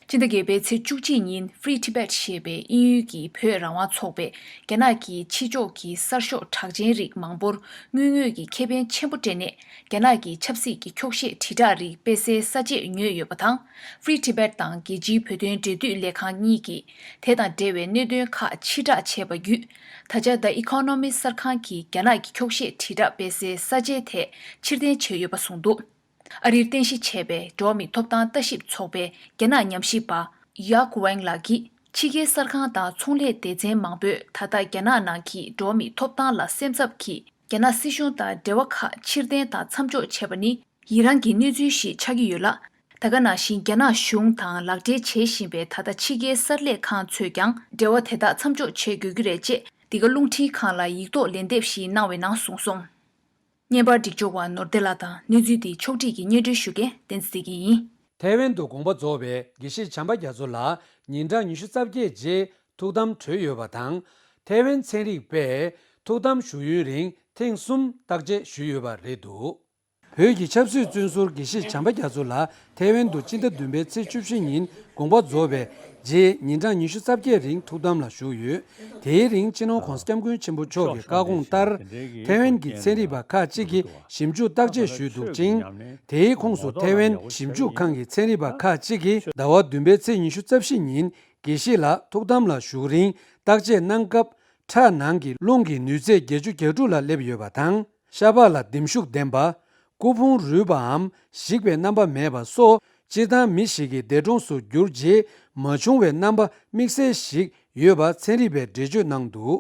སྤྱི་ཟླ་བརྒྱད་པའི་ཚེས་བཅུ་གཅིག་ཉིན་Free Tibet ཞེས་པའི་དབྱིན་ཡུལ་གྱི་བོད་རང་དབང་ཚོགས་པས་རྒྱ་ནག་གི་ཕྱི་ཕྱོགས་ཀྱི་གསར་ཤོག་གྲགས་ཅན་རིགས་མང་པོར་དངུལ་དངོས་ཀྱི་ཁེ་ཕན་ཆེན་པོ་སྤྲད་ནས། རྒྱ་ནག་གི་ཆབ་སྲིད་ཀྱི་འཁྱོག་བཤད་དྲིལ་བསྒྲགས་རིགས་སྤེལ་སའི་ས་བཅད་ཉོས་ཡོད་པ་དང་། Free Tibet དང་རྒྱལ་སྤྱིའི་བོད་དོན་འབྲེལ་མཐུད་ལས་ཁང་གཉིས་ཀྱིས་དེ་དང་འབྲེལ་བའི་གནད་དོན་ཁག་ཕྱིར་བསྒྲགས་བྱས་པ་བརྒྱུད། ད་ཆ་The Economist གསར་ཁང་གིས་རྒྱ་ནག་གི་འཁྱོག་བཤད་དྲིལ་བསྒྲགས་སྤེལ་སའི་ས་བཅད་དེ་ཕྱིར་འཐེན་བྱས་ཡོད་པ་གསུངས་འདུག། ཨ་རིར་རྟེན་གཞི་བྱས་པའི་འགྲོ་བ་མིའི་ཐོབ་ཐང་ལྟ་ཞིབ་ཚོགས་པའི་རྒྱ་ནག་ཉམས་ཞིབ་པ་ཡཱག་ཝེང་ལགས་ཀྱིས། ཕྱི་རྒྱལ་གསར་ཁང་དང་ཚོང་ལས་སྡེ་ཚན་མང་པོས་ད་ལྟ་རྒྱ་ནག་ནང་གི་འགྲོ་བ་མིའི་ཐོབ་ཐང་ལ་སེམས་འཚབ་ཀྱིས། རྒྱ་ནག་སྲིད་གཞུང་དང་འབྲེལ་བ་ཁག་ཕྱིར་འཐེན་དང་མཚམས་འཇོག་བྱས་པ་ནི་ཡི་རངས་ཀྱི་གནས་ཚུལ་ཞིག་ཆགས་ཀྱི་ཡོད་ལ། ད་ག་ནང་བཞིན་རྒྱ་ནག་གཞུང་དང་ལག་འབྲེལ་བྱེད་བཞིན་པའི་ད་ལྟ་ཕྱི་རྒྱལ་གསར་ལས་ཁང་ཚོས་ཀྱང་འབྲེལ་བ་དེ་དག་མཚམས་འཇོག་བྱེད་དགོས་ཀྱི་རེད་ཅེས། འདི་ག་རླུང་འཕྲིན་ཁང་ལ་ཡིག་ཐོག་ལན་འདེབས་ཤིག་གནང་བའི་ནང་གསུངས་སོང་། བརྙན་པར་སྒྲིག་སྦྱོར་བ་ནོར་བདེ་ལགས་དང་གནས་ཚུལ་འདི་ཕྱོགས་བསྒྲིགས་ཀྱིས་སྙན་སྒྲོན་ཞུ་མཁན་བསྟན་འཛིན་བདེ་སྐྱིད་ཡིན། ཐའེ་ཝན་དུ་དགོངས་པ་རྫོགས་པའི་དགེ་བཤེས་བྱམས་པ་རྒྱ་མཚོ་ལགས་ཉིན་གྲངས་ཉི་ཤུ་རྩ་བརྒྱད་རྗེས་ཐུགས་དམ་གྲོལ་ཡོད་པ་དང་། ཐའེ་ཝན་ཚན་རིག་པས་ ཐུགས་དམ་བཞུགས་ཡུན་རིང་ཐེངས་གསུམ་བརྟག་དཔྱད་ཞུས་ཡོད་པ་རེད་འདུག་བོད་ཀྱི་ཆབ་སྲིད་བཙོན་ཟུར་དགེ་བཤེས་བྱམས་པ་རྒྱ་མཚོ་ལགས་ཐའེ་ཝན་དུ་སྤྱི་ཟླ་བདུན་པའི་ཚེས་བཅུ་བཞི་ཉིན་དགོངས་པ་རྫོགས་པའི་རྗེས་ཉིན་གྲངས་ཉི་ཤུ་རྩ་བརྒྱད་རིང་ཐུགས་དམ་ལ་བཞུགས་ཡོད། དེའི་རིང་སྤྱི་ནོར་༧གོང་ས་༧སྐྱབས་མགོན་ཆེན་པོ་མཆོག་གི་བཀའ་དགོངས་ལྟར་ཐའེ་ཝན་གྱི་ཚན་རིག་པ་ཁག་ཅིག་གིས་ཞིབ་འཇུག་བརྟག་དཔྱད་ཞུས་འདུག་ཅིང་། དེའི་ཁོངས་སུ་ཐའེ་ཝན་ཞིབ་འཇུག་ཁང་གི་ཚན་རིག་པ་ཁག་ཅིག་གིས་ཟླ་བ་བདུན་པའི་ཚེས་ཉི་ཤུ་རྩ་བཞི་ཉིན་དགེ་བཤེས་ལགས་ཐུགས་དམ་ལ་བཞུགས་རིང་བརྟག་དཔྱད་གནང་སྐབས། ཁྲག་ནང་གི་རླུང་གི་ནུས་ཚད་བརྒྱད་ཅུ་གྱ་དྲུག་ལ་སླེབས་ཡོད་པ་དང་། ཤ་པགས་ལ་ལྡེམ་ཤུགས་ལྡན་པ། སྐུ་ཕུང་རུལ་བའམ་ཞིག་པའི་རྣམ་པ་མེད་པ་སོགས་སྤྱིར་བཏང་མི་ཞིག་གི་འདས་གྲོངས་སུ་གྱུར་རྗེས་མ་བྱུང་བའི་རྣམ་པ་དམིགས་བསལ་ཞིག་ཡོད་པ་ཚན་རིག་པས་འགྲེལ་བརྗོད་གནང་འདུག་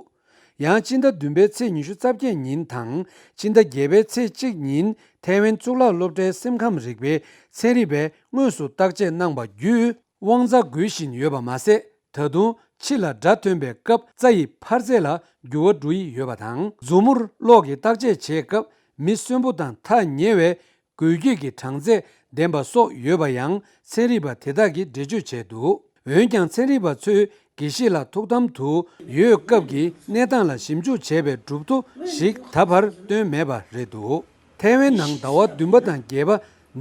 ཡང་སྤྱི་ཟླ་བདུན་པའི་ཚེས་ཉི་ཤུ་རྩ་བརྒྱད་ཉིན་དང་སྤྱི་ཟླ་བརྒྱད་པའི་ཚེས་གཅིག་ཉིན་ཐའེ་ཝན་གཙུག་ལག་སློབ་གྲྭའི་སེམས་ཁམས་རིག་པའི་ཚན་རིག་པས་དངོས་སུ་བརྟག་དཔྱད་གནང་པ་བརྒྱུད། དབང་རྩ་འགུལ་བཞིན་ཡོད་པ་མ་ཟད། ད་དུང་ཕྱི་ལ་སྒྲ་ཐོན་པའི་སྐབས་རྩ་ཡི་འཕར་ཚད་ལ་འགྱུར་བ་འགྲོ་ཡི་ཡོད་པ་དང་། མཛུབ་མོར་གློག་གི་བརྟག་དཔྱད་བྱེད་སྐབས་མི་གསོན་པོ་དང་ཐག་ཉེ་བའི་འགུལ་སྐྱོད་ཀྱི་གྲངས་ཚད་ལྡན་པ་སོགས་ཡོད་པ་ཡང་ཚན་རིག་པ་དེ་དག་གིས་འགྲེལ་བརྗོད་བྱས་འདུག་འོན་ཀྱང་ཚན་རིག་པ་ཚོས་དགེ་བཤེས་ལགས་ཐུགས་དམ་དུ་ཡོད་སྐབས་ཀྱི་གནས་སྟངས་ལ་ཞིབ་འཇུག་བྱས་པའི་གྲུབ་ཐོ་ཞིག་ད་བར་བཏོན་མེད་པ་རེད་འདུག་ཐའེ་ཝན་ནང་ཟླ་བ་བདུན་པ་དང་བརྒྱད་པ་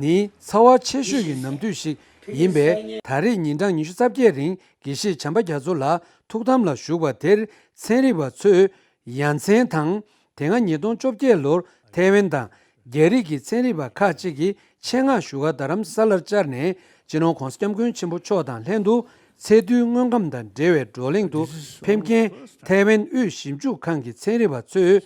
ནི་ཚ་བ་ཆེ་ཤོས་ཀྱི་ནམ་དུས་ཤིག་ཡིན་པས། ད་རེས་ཉིན་གྲངས་ཉི་ཤུ་རྩ་བརྒྱད་རིང་དགེ་བཤེས་བྱམས་པ་རྒྱ་མཚོ་ལགས་ཐུགས་དམ་ལ་བཞུགས་པ་དེར་ཚན་རིག་པ་ཚོས་ཡ་མཚན་དང་། དེ་སྔ་ཉིས་སྟོང་བཅོ་བརྒྱད་ལོར་ཐའེ་ཝན་དང་རྒྱ་རིགས་ཀྱི་ཚན་རིག་པ་ཁག་ཅིག་གིས་ཆེད་མངགས་བཞུགས་སྒར་རྡ་རམ་ས་ལར་བཅར་ནས་སྤྱི་ནོར་༧གོང་ས་༧སྐྱབས་མགོན་ཆེན་པོ་མཆོག་དང་ལྷན་དུ་ཚད་རྡུལ་དངོས་ཁམས་དང་འབྲེལ་བའི་བགྲོ་གླེང་དུ་ཕེབས་མཁན་ཐའེ་ཝན་དབུས་ཞིབ་འཇུག་ཁང་གི་ཚན་རིག་པ་ཚོས།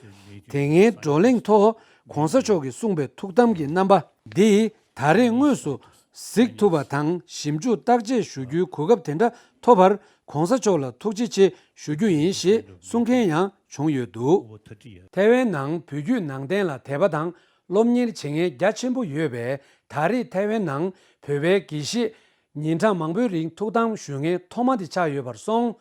དེ་སྔའི་བགྲོ་གླེང་ཐོག་༧གོང་ས་མཆོག་གིས་གསུངས་པའི་ཐུགས་དམ་གྱི་རྣམ་པ་འདི་ད་རེས་དངོས་སུ་གཟིགས་ཐུབ་པ་དང་། ཞིབ་འཇུག་བརྟག་དཔྱད་ཞུ་རྒྱུའི་གོ་སྐབས་དེ་འདྲ་ཐོབ་པར་༧གོང་ས་མཆོག་ལ་ཐུགས་རྗེ་ཆེ་ཞུ་རྒྱུ་ཡིན་ཞེས་གསུང་མཁན་ཡང་བྱུང་ཡོད་འདུག་ཐའེ་ཝན་ནང་བོད་བརྒྱུད་ནང་བསྟན་ལ་དད་པ་དང་སློབ་གཉེར་བྱེད་མཁན་རྒྱ་ཆེན་པོ་ཡོད་པས། ད་རེས་ཐའེ་ཝན་ནང་བོད་པའི་དགེ་བཤེས་ཉིན་གྲངས་མང་པོའི་རིང་ཐུགས་དམ་ཞུ་མཁན་ཐོག་མ་དེ་ཆགས་ཡོད་པར་སོང་།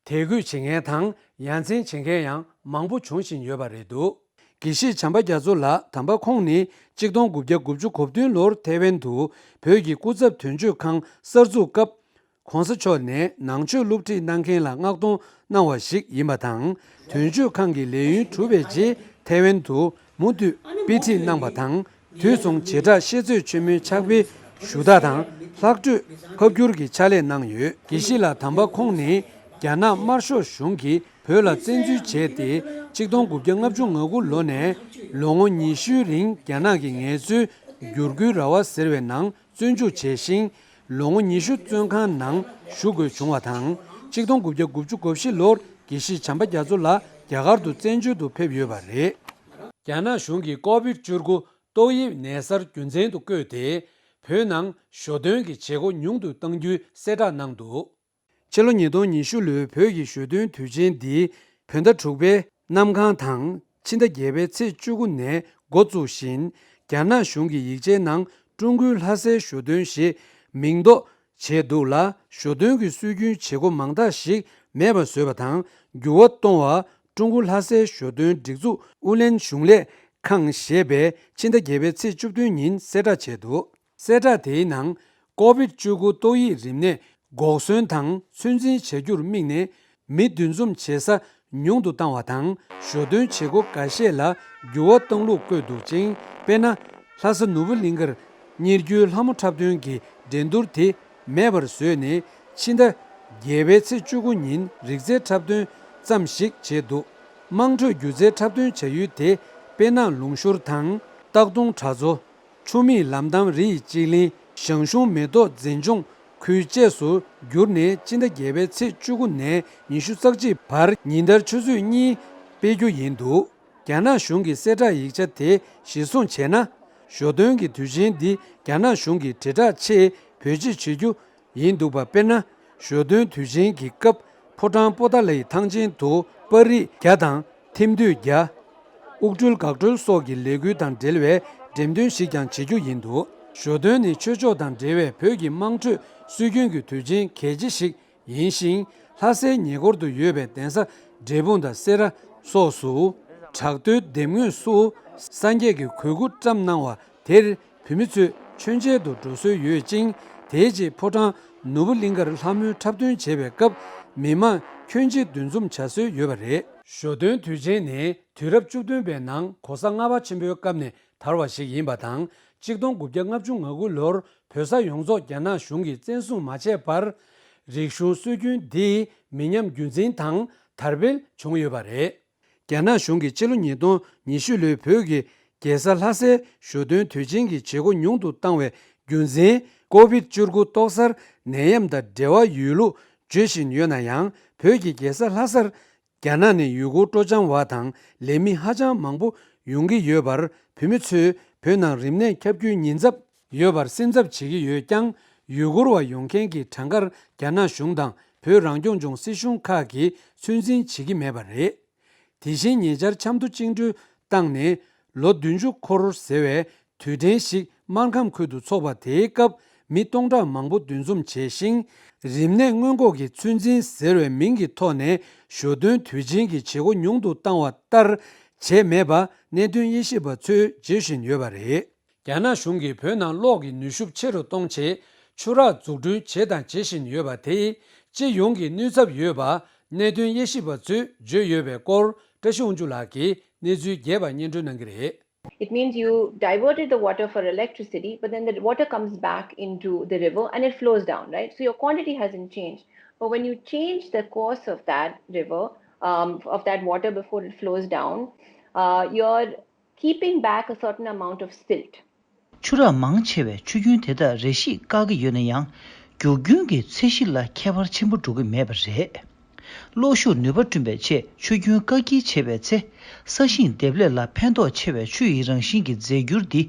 དད་གུས་བྱེད་མཁན་དང་ཡ་མཚན་བྱེད་མཁན་ཡང་མང་པོ་འབྱུང་བཞིན་ཡོད་པ་རེད་འདུག་དགེ་བཤེས་བྱམས་པ་རྒྱ་མཚོ་ལགས་དམ་པ་ཁོང་ནི་གཅིག་སྟོང་དགུ་བརྒྱ་དགུ་བཅུ་གོ་བདུན་ལོར་ཐའེ་ཝན་དུ་བོད་ཀྱི་སྐུ་ཚབ་དོན་གཅོད་ཁང་གསར་འཛུགས་སྐབས། ༸གོང་ས་མཆོག་ནས་ནང་ཆོས་སློབ་ཁྲིད་གནང་མཁན་ལ་མངགས་གཏོང་གནང་བ་ཞིག་ཡིན་པ་དང་། དོན་གཅོད་ཁང་གི་ལས་ཡུན་གྲུབ་པའི་རྗེས་ཐའེ་ཝན་དུ་མུ་མཐུད་དཔེ་ཁྲིད་གནང་བ་དང་། དུས་མཚུངས་བྱེ་བྲག་ཤེས་ཚོད་ཆེན་མོའི་ཕྱག་དཔེ་ཞུ་དག་དང་ལྷག་འཕྲོས་ཕབ་བསྒྱུར་གྱི་ཕྱག་ལས་གནང་ཡོད། དགེ་བཤེས་ལགས་དམ་པ་ཁོང་ནི་རྒྱ་ནག་དམར་ཤོག་གཞུང་གིས་བོད་ལ་བཙན་འཛུལ་བྱས་ཏེ་གཅིག་སྟོང་དགུ་བརྒྱ་ལྔ་བཅུ་ང་དགུ་ལོ་ནས་ལོ་ངོ་ཉི་ཤུའི་རིང་རྒྱ་ནག་གི་ངལ་རྩོལ་བསྒྱུར་བཀོད་ར་བ་ཟེར་བའི་ནང་བཙོན་འཇུག་བྱས་ཤིང་། ལོ་ངོ་ཉི་ཤུ་བཙོན་ཁང་ནང་བཞུགས་དགོས་བྱུང་བ་དང་། གཅིག་སྟོང་དགུ་བརྒྱ་དགུ་བཅུ་གོ་བཞི་ལོར་དགེ་བཤེས་བྱམས་པ་རྒྱ་མཚོ་ལགས་རྒྱ་གར་དུ་བཙན་བྱོལ་དུ་ཕེབས་ཡོད་པ་རེད། རྒྱ་ནག་གཞུང་གིས་ཀོ་བིད་བཅུ་དགུ་ཏོག་དབྱིབས་ནད་གསར་རྒྱུ་མཚན་དུ་བཀོད་དེ། བོད་ནང་ཞོ་སྟོན་གྱི་བྱེད་སྒོ་ཉུང་དུ་གཏང་རྒྱུའི་གསལ་བསྒྲགས་གནང་འདུག་ཕྱི་ལོ་ཉིས་སྟོང་ཉི་ཤུ་ལོའི་བོད་ཀྱི་ཞོ་སྟོན་དུས་ཆེན་འདི་བོད་ཟླ་དྲུག་པའི་གནམ་གང་དང་ཕྱི་ཟླ་བརྒྱད་པའི་ཚེས་བཅུ་དགུ་ནས་འགོ་བཙུགས་བཞིན། རྒྱ་ནག་གཞུང་གི་ཡིག་ཆའི་ནང་ཀྲུང་གོའི་ལྷ་སའི་ཞོ་སྟོན་ཞེས་མིང་འདོགས་བྱས་འདུག་ལ། ཞོ་སྟོན་གྱི་སྲོལ་རྒྱུན་བྱེད་སྒོ་མང་དག་ཞིག་མེད་པ་བཟོས་པ་དང་འགྱུར་བ་གཏོང་བ། ཀྲུང་གོ་ལྷ་སའི་ཞོ་སྟོན་སྒྲིག་འཛུགས་ཨུ་ལན་གཞུང་ལས་ཁང་ཞེས་པས་ཕྱི་ཟླ་བརྒྱད་པའི་ཚེས་བཅུ་བདུན་ཉིན་གསལ་བསྒྲགས་བྱས་འདུག་གསལ་བསྒྲགས་དེའི་ནང་ཀོ་བིད་བཅུ་དགུ་ཏོག་དབྱིབས་རིམས་ནད་འགོག་ཟོན་དང་ཚོད་འཛིན་བྱ་རྒྱུར་དམིགས་ནས་མི་འདུ་འཛོམས་བྱེད་ས་ཉུང་དུ་བཏང་བ་དང་ཞོ་སྟོན་བྱེད་སྒོ་འགའ་ཤས་ལ་འགྱུར་བ་གཏོང་ལུགས་བཀོད་འདུག་ཅིང་། དཔེར་ན། ལྷ་ས་ནོར་བུ་གླིང་ཁར་གཉེར་རྒྱུའི་ལྷ་མོ་འཁྲབ་སྟོན་གྱི་འགྲན་བསྡུར་དེ་མེད་པར་བཟོས་ནས་ཕྱི་ཟླ་བརྒྱད་པའི་ཚེས་བཅུ་དགུ་ཉིན་རིག་རྩལ་འཁྲབ་སྟོན་ཙམ་ཞིག་བྱས་འདུག་དམངས་ཁྲོད་སྒྱུ་རྩལ་འཁྲབ་སྟོན་བྱ་ཡུལ་དེ་དཔེར་ན་ལུང་ཤུར་དང་། སྟག་གདོང་གྲྭ་ཚོ། ཆུ་མིག་ལམ་འདམ་རི་ཡི་སྤྱི་གླིང་། ཞང་ཞུང་མེ་ཏོག་འཛིན་སྐྱོང་ཁུལ་བཅས་སུ་བསྒྱུར་ནས་སྤྱི་ཟླ་བརྒྱད་པའི་ཚེས་བཅུ་དགུ་ནས་ཉི་ཤུ་རྩ་གཅིག་བར་ཉིན་ལྟར་ཆུ་ཚོད་གཉིས་སྤེལ་རྒྱུ་ཡིན་འདུག་རྒྱ་ནག་གཞུང་གི་གསལ་བསྒྲགས་ཡིག་ཆ་དེ་གཞིར་བཟུང་བྱས་ན། ཞོ་སྟོན་གྱི་དུས་ཆེན་འདི་རྒྱ་ནག་གཞུང་གིས་དྲིལ་བསྒྲགས་ཆེད་བེད་སྤྱོད་བྱེད་རྒྱུ་ཡིན་འདུག་པ། དཔེར་ན། ཞོ་སྟོན་དུས་ཆེན་གྱི་སྐབས་ཕོ་བྲང་པོ་ཏཱ་ལའི་ཐང་ཆེན་དུ་པར་རིས་བརྒྱ་དང་ཐིམ་མདོས་བརྒྱ། དབུགས་སྒྲོལ་འགག་སྒྲོལ་སོགས་ཀྱི་ལས་འགུལ་དང་འབྲེལ་བའི་འགྲེམས་སྟོན་ཞིག་ཀྱང་བྱེད་རྒྱུ་ཡིན་འདུག་ཞོ་སྟོན་ནི་ཆོས་ཕྱོགས་དང་འབྲེལ་བའི་བོད་ཀྱི་དམངས་ཁྲོད་སྲོལ་རྒྱུན་གྱི་དུས་ཆེན་གལ་ཆེ་ཞིག་ཡིན་ཞིང་། ལྷ་སའི་ཉེ་འཁོར་དུ་ཡོད་པའི་གདན་ས་འབྲས་སྤུངས་དང་སེ་ར་སོགས་སུ། བྲག་རྡོའི་ལྡེབས་ངོས་སུ་སངས་རྒྱས་ཀྱི་གོས་སྐུ་བཀྲམ་གནང་བ་དེར་བོད་མི་ཚོས་མཆོད་མཇལ་དུ་འགྲོ་སྲོལ་ཡོད་ཅིང་། དེའི་རྗེས་ཕོ་བྲང་ནོར་བུ་གླིང་ཁར་ལྷ་མོའི་འཁྲབ་སྟོན་བྱེད་པའི་སྐབས་མི་མང་ཁྱོན་ཆེ་འདུ་འཛོམས་བྱ་སྲོལ་ཡོད་པ་རེད། ཞོ་སྟོན་དུས་ཆེན་ནི་དུས་རབས་བཅུ་བདུན་པའི་ནང་གོ་ས་ལྔ་པ་ཆེན་པོའི་སྐབས་ནས་དར་བ་ཞིག་ཡིན་པ་དང་། གཅིག་སྟོང་དགུ་བརྒྱ་ལྔ་བཅུ་ང་དགུ་ལོར་བོད་ས་ཡོངས་རྫོགས་རྒྱ་ནག་གཞུང་གིས་བཙན་བཟུང་མ་བྱས་པར། རིག་གཞུང་སྲོལ་རྒྱུན་འདིའི་མི་ཉམས་རྒྱུན་འཛིན་དང་དར་སྤེལ་བྱུང་ཡོད་པ་རེད། རྒྱ་ནག་གཞུང་གིས་ཕྱི་ལོ་ཉིས་སྟོང་ཉི་ཤུ་ལོའི་བོད་ཀྱི་རྒྱལ་ས་ལྷ་སའི་ཞོ་སྟོན་དུས་ཆེན་གྱི་བྱེད་སྒོ་ཉུང་དུ་བཏང་བའི་རྒྱུ་མཚན། ཀོ་བིད་བཅུ་དགུ་ཏོག་གསར་ནད་ཡམས་དང་འབྲེལ་བ་ཡོད་ལུགས་བརྗོད་བཞིན་ཡོད་ན་ཡང་། བོད་ཀྱི་རྒྱལ་ས་ལྷ་སར་རྒྱ་ནག་ནས་ཡུལ་སྐོར་སྤྲོ་འཆམ་བ་དང་ལས་མི་ཧ་ཅང་མང་པོ་ཡོང་གི་ཡོད་པར། བོད་མི་ཚོས་བོད་ནང་རིམས་ནད་ཁྱབ་རྒྱུའི་ཉེན་ཚབས་ཡོད་པར་སེམས་འཚབ་བྱེད་ཀྱི་ཡོད་ཀྱང་། ཡུལ་སྐོར་བ་ཡོང་མཁན་གྱི་གྲངས་ཀར་རྒྱ་ནག་གཞུང་དང་བོད་རང་སྐྱོང་ལྗོངས་སྲིད་གཞུང་ཁག་གིས་ཚོད་འཛིན་བྱེད་ཀྱི་མེད་པ་རེད། དེ་བཞིན་ཉེ་ཆར་ཆབ་མདོ་བཅིངས་འགྲོལ་བཏང་ནས་ལོ་བདུན་ཅུ་འཁོར་ཟེར་བའི་དུས་དྲན་ཞིག་སྨར་ཁམས་ཁུལ་དུ་འཚོགས་པ་དེའི་སྐབས་མི་སྟོང་ཕྲག་མང་པོ་འདུ་འཛོམས་བྱས་ཤིང་། རིམས་ནད་སྔོན་འགོག་གི་ཚོད་འཛིན་ཟེར་བའི་མིང་གི་ཐོག་ནས་ཞོ་སྟོན་དུས་ཆེན་གྱི་བྱེད་སྒོ་ཉུང་དུ་བཏང་བ་ལྟར་བྱས་མེད་པ་གནད་དོན་དབྱེ་ཞིབ་པ་ཚོས་བརྗོད་བཞིན་ཡོད་པ་རེད། རྒྱ་ནག་གཞུང་གིས་བོད་ནང་གློག་གི་ནུས་ཤུགས་ཆེ་རུ་གཏོང་ཆེད་ཆུ་རགས་འཛུགས་སྐྲུན་བྱས་དང་བྱེད་བཞིན་ཡོད་པ་དེས་སྤྱི་ཡོངས་ཀྱི་གནོད་ཚབས་ཡོད་པ་གནད་དོན་དབྱེ་ཞིབ་པ་ཚོས་བརྗོད་ཡོད་པའི་སྐོར། བཀྲ་ཤིས་དབང་ཕྱུག་ལགས་ཀྱིས་གནས་ཚུལ་རྒྱས་པ་སྙན་སྒྲོན་གནང་གི་རེད། It means you diverted the water for electricity, but then the water comes back into the river and it flows down, right? So your quantity hasn't changed. But when you change the course of that river, um, of that water before it flows down, uh, you're keeping back a certain amount of silt. ཆུ་རགས་མང་ཆེ་བས་ཆུ་རྒྱུན་དེ་དག་རེ་ཞིག་བཀག་གི་ཡོད་ན་ཡང་། རྒྱུ་རྒྱུན་གྱི་ཚད་གཞི་ལ་ཁྱད་པར་ཆེན་པོ་འགྲོ་གི་མེད་པ་རེད། གློག་ཤུགས་ནུས་པ་བསྐྲུན་པའི་ཆེད་ཆུ་རྒྱུན་བཀག་སྐྱིལ་བྱས་པའི་ཚེ། ས་ཞིང་འདེབས་ལས་ལ་ཕན་ཐོགས་ཆེ་བའི་ཆུ་ཡི་རང་བཞིན་གྱི་རྫས་འགྱུར་འདི།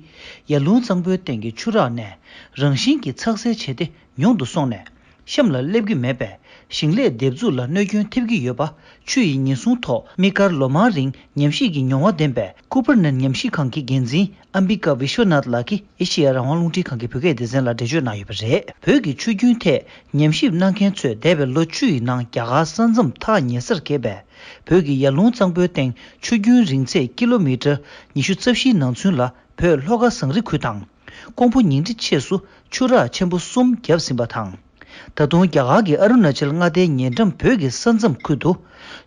ཡར་ཀླུང་གཙང་པོའི་སྟེང་གི་ཆུ་རགས་ནས་རང་བཞིན་གྱིས་ཚགས་སེལ་བྱས་ཏེ། ཉུང་དུ་སོང་ནས། གཤམ་ལ་སླེབས་ཀྱི་མེད་པས། ཞིང་ལས་འདེབས་འཛུགས་ལ་གནོད་སྐྱོན་ཐེབས་ཀྱི་ཡོད་པ། ཆུ་ཡི་ཉེན་སྲུང་ཐོག་དམིགས་བཀར་ལོ་མང་རིང་ཉམས་ཞིབ་ཀྱི་མྱོང་བ་ལྡན་པའི་ཀུ་པར་ནན་ཉམས་ཞིབ་ཁང་གི་འགན་འཛིན་ཨམ་བི་ཀ་བི་ཤོ་ནཱཐ་ལགས་ཀྱིས་ཨེ་ཤེ་ཡ་རང་དབང་རླུང་འཕྲིན་ཁང་གི་བོད་སྐད་སྡེ་ཚན་ལ་འགྲེལ་བརྗོད་གནང་ཡོད་པ་རེད། བོད་ཀྱི་ཆུ་རྒྱུན་ཐད་ཉམས་ཞིབ་གནང་མཁན་ཚོས་འདས་པའི་ལོ་བཅུ་ཡི་ནང་རྒྱ་གར་ས་མཚམས་ཐག་ཉེ་སར་འཁེལ་བའི་བོད་ཀྱི་ཡར་ཀླུང་གཙང་པོའི་སྟེང་ཆུ་རྒྱུན་རིང་ཚད་ཀི་ལོ་མི་ཊར་ཉི་ཤུ་རྩ་བཞིའི་ནང་ཚུན་ལ་བོད་ལྷོ་ཁ་ཟངས་རི་ཁུལ་དང་། ཀོང་པོ་ཉིང་ཁྲི་ཆེས་སུ་ཆུ་རགས་ཆེན་པོ་གསུམ་བརྒྱབ་ཟིན་པ་དང་། ད་དུང་རྒྱ་གར་གྱི་ཨ་རུ་ན་ཅལ་མངའ་སྡེའི་ཉེ་འགྲམ་བོད་ཀྱི་ས་མཚམས་ཁུལ་དུ་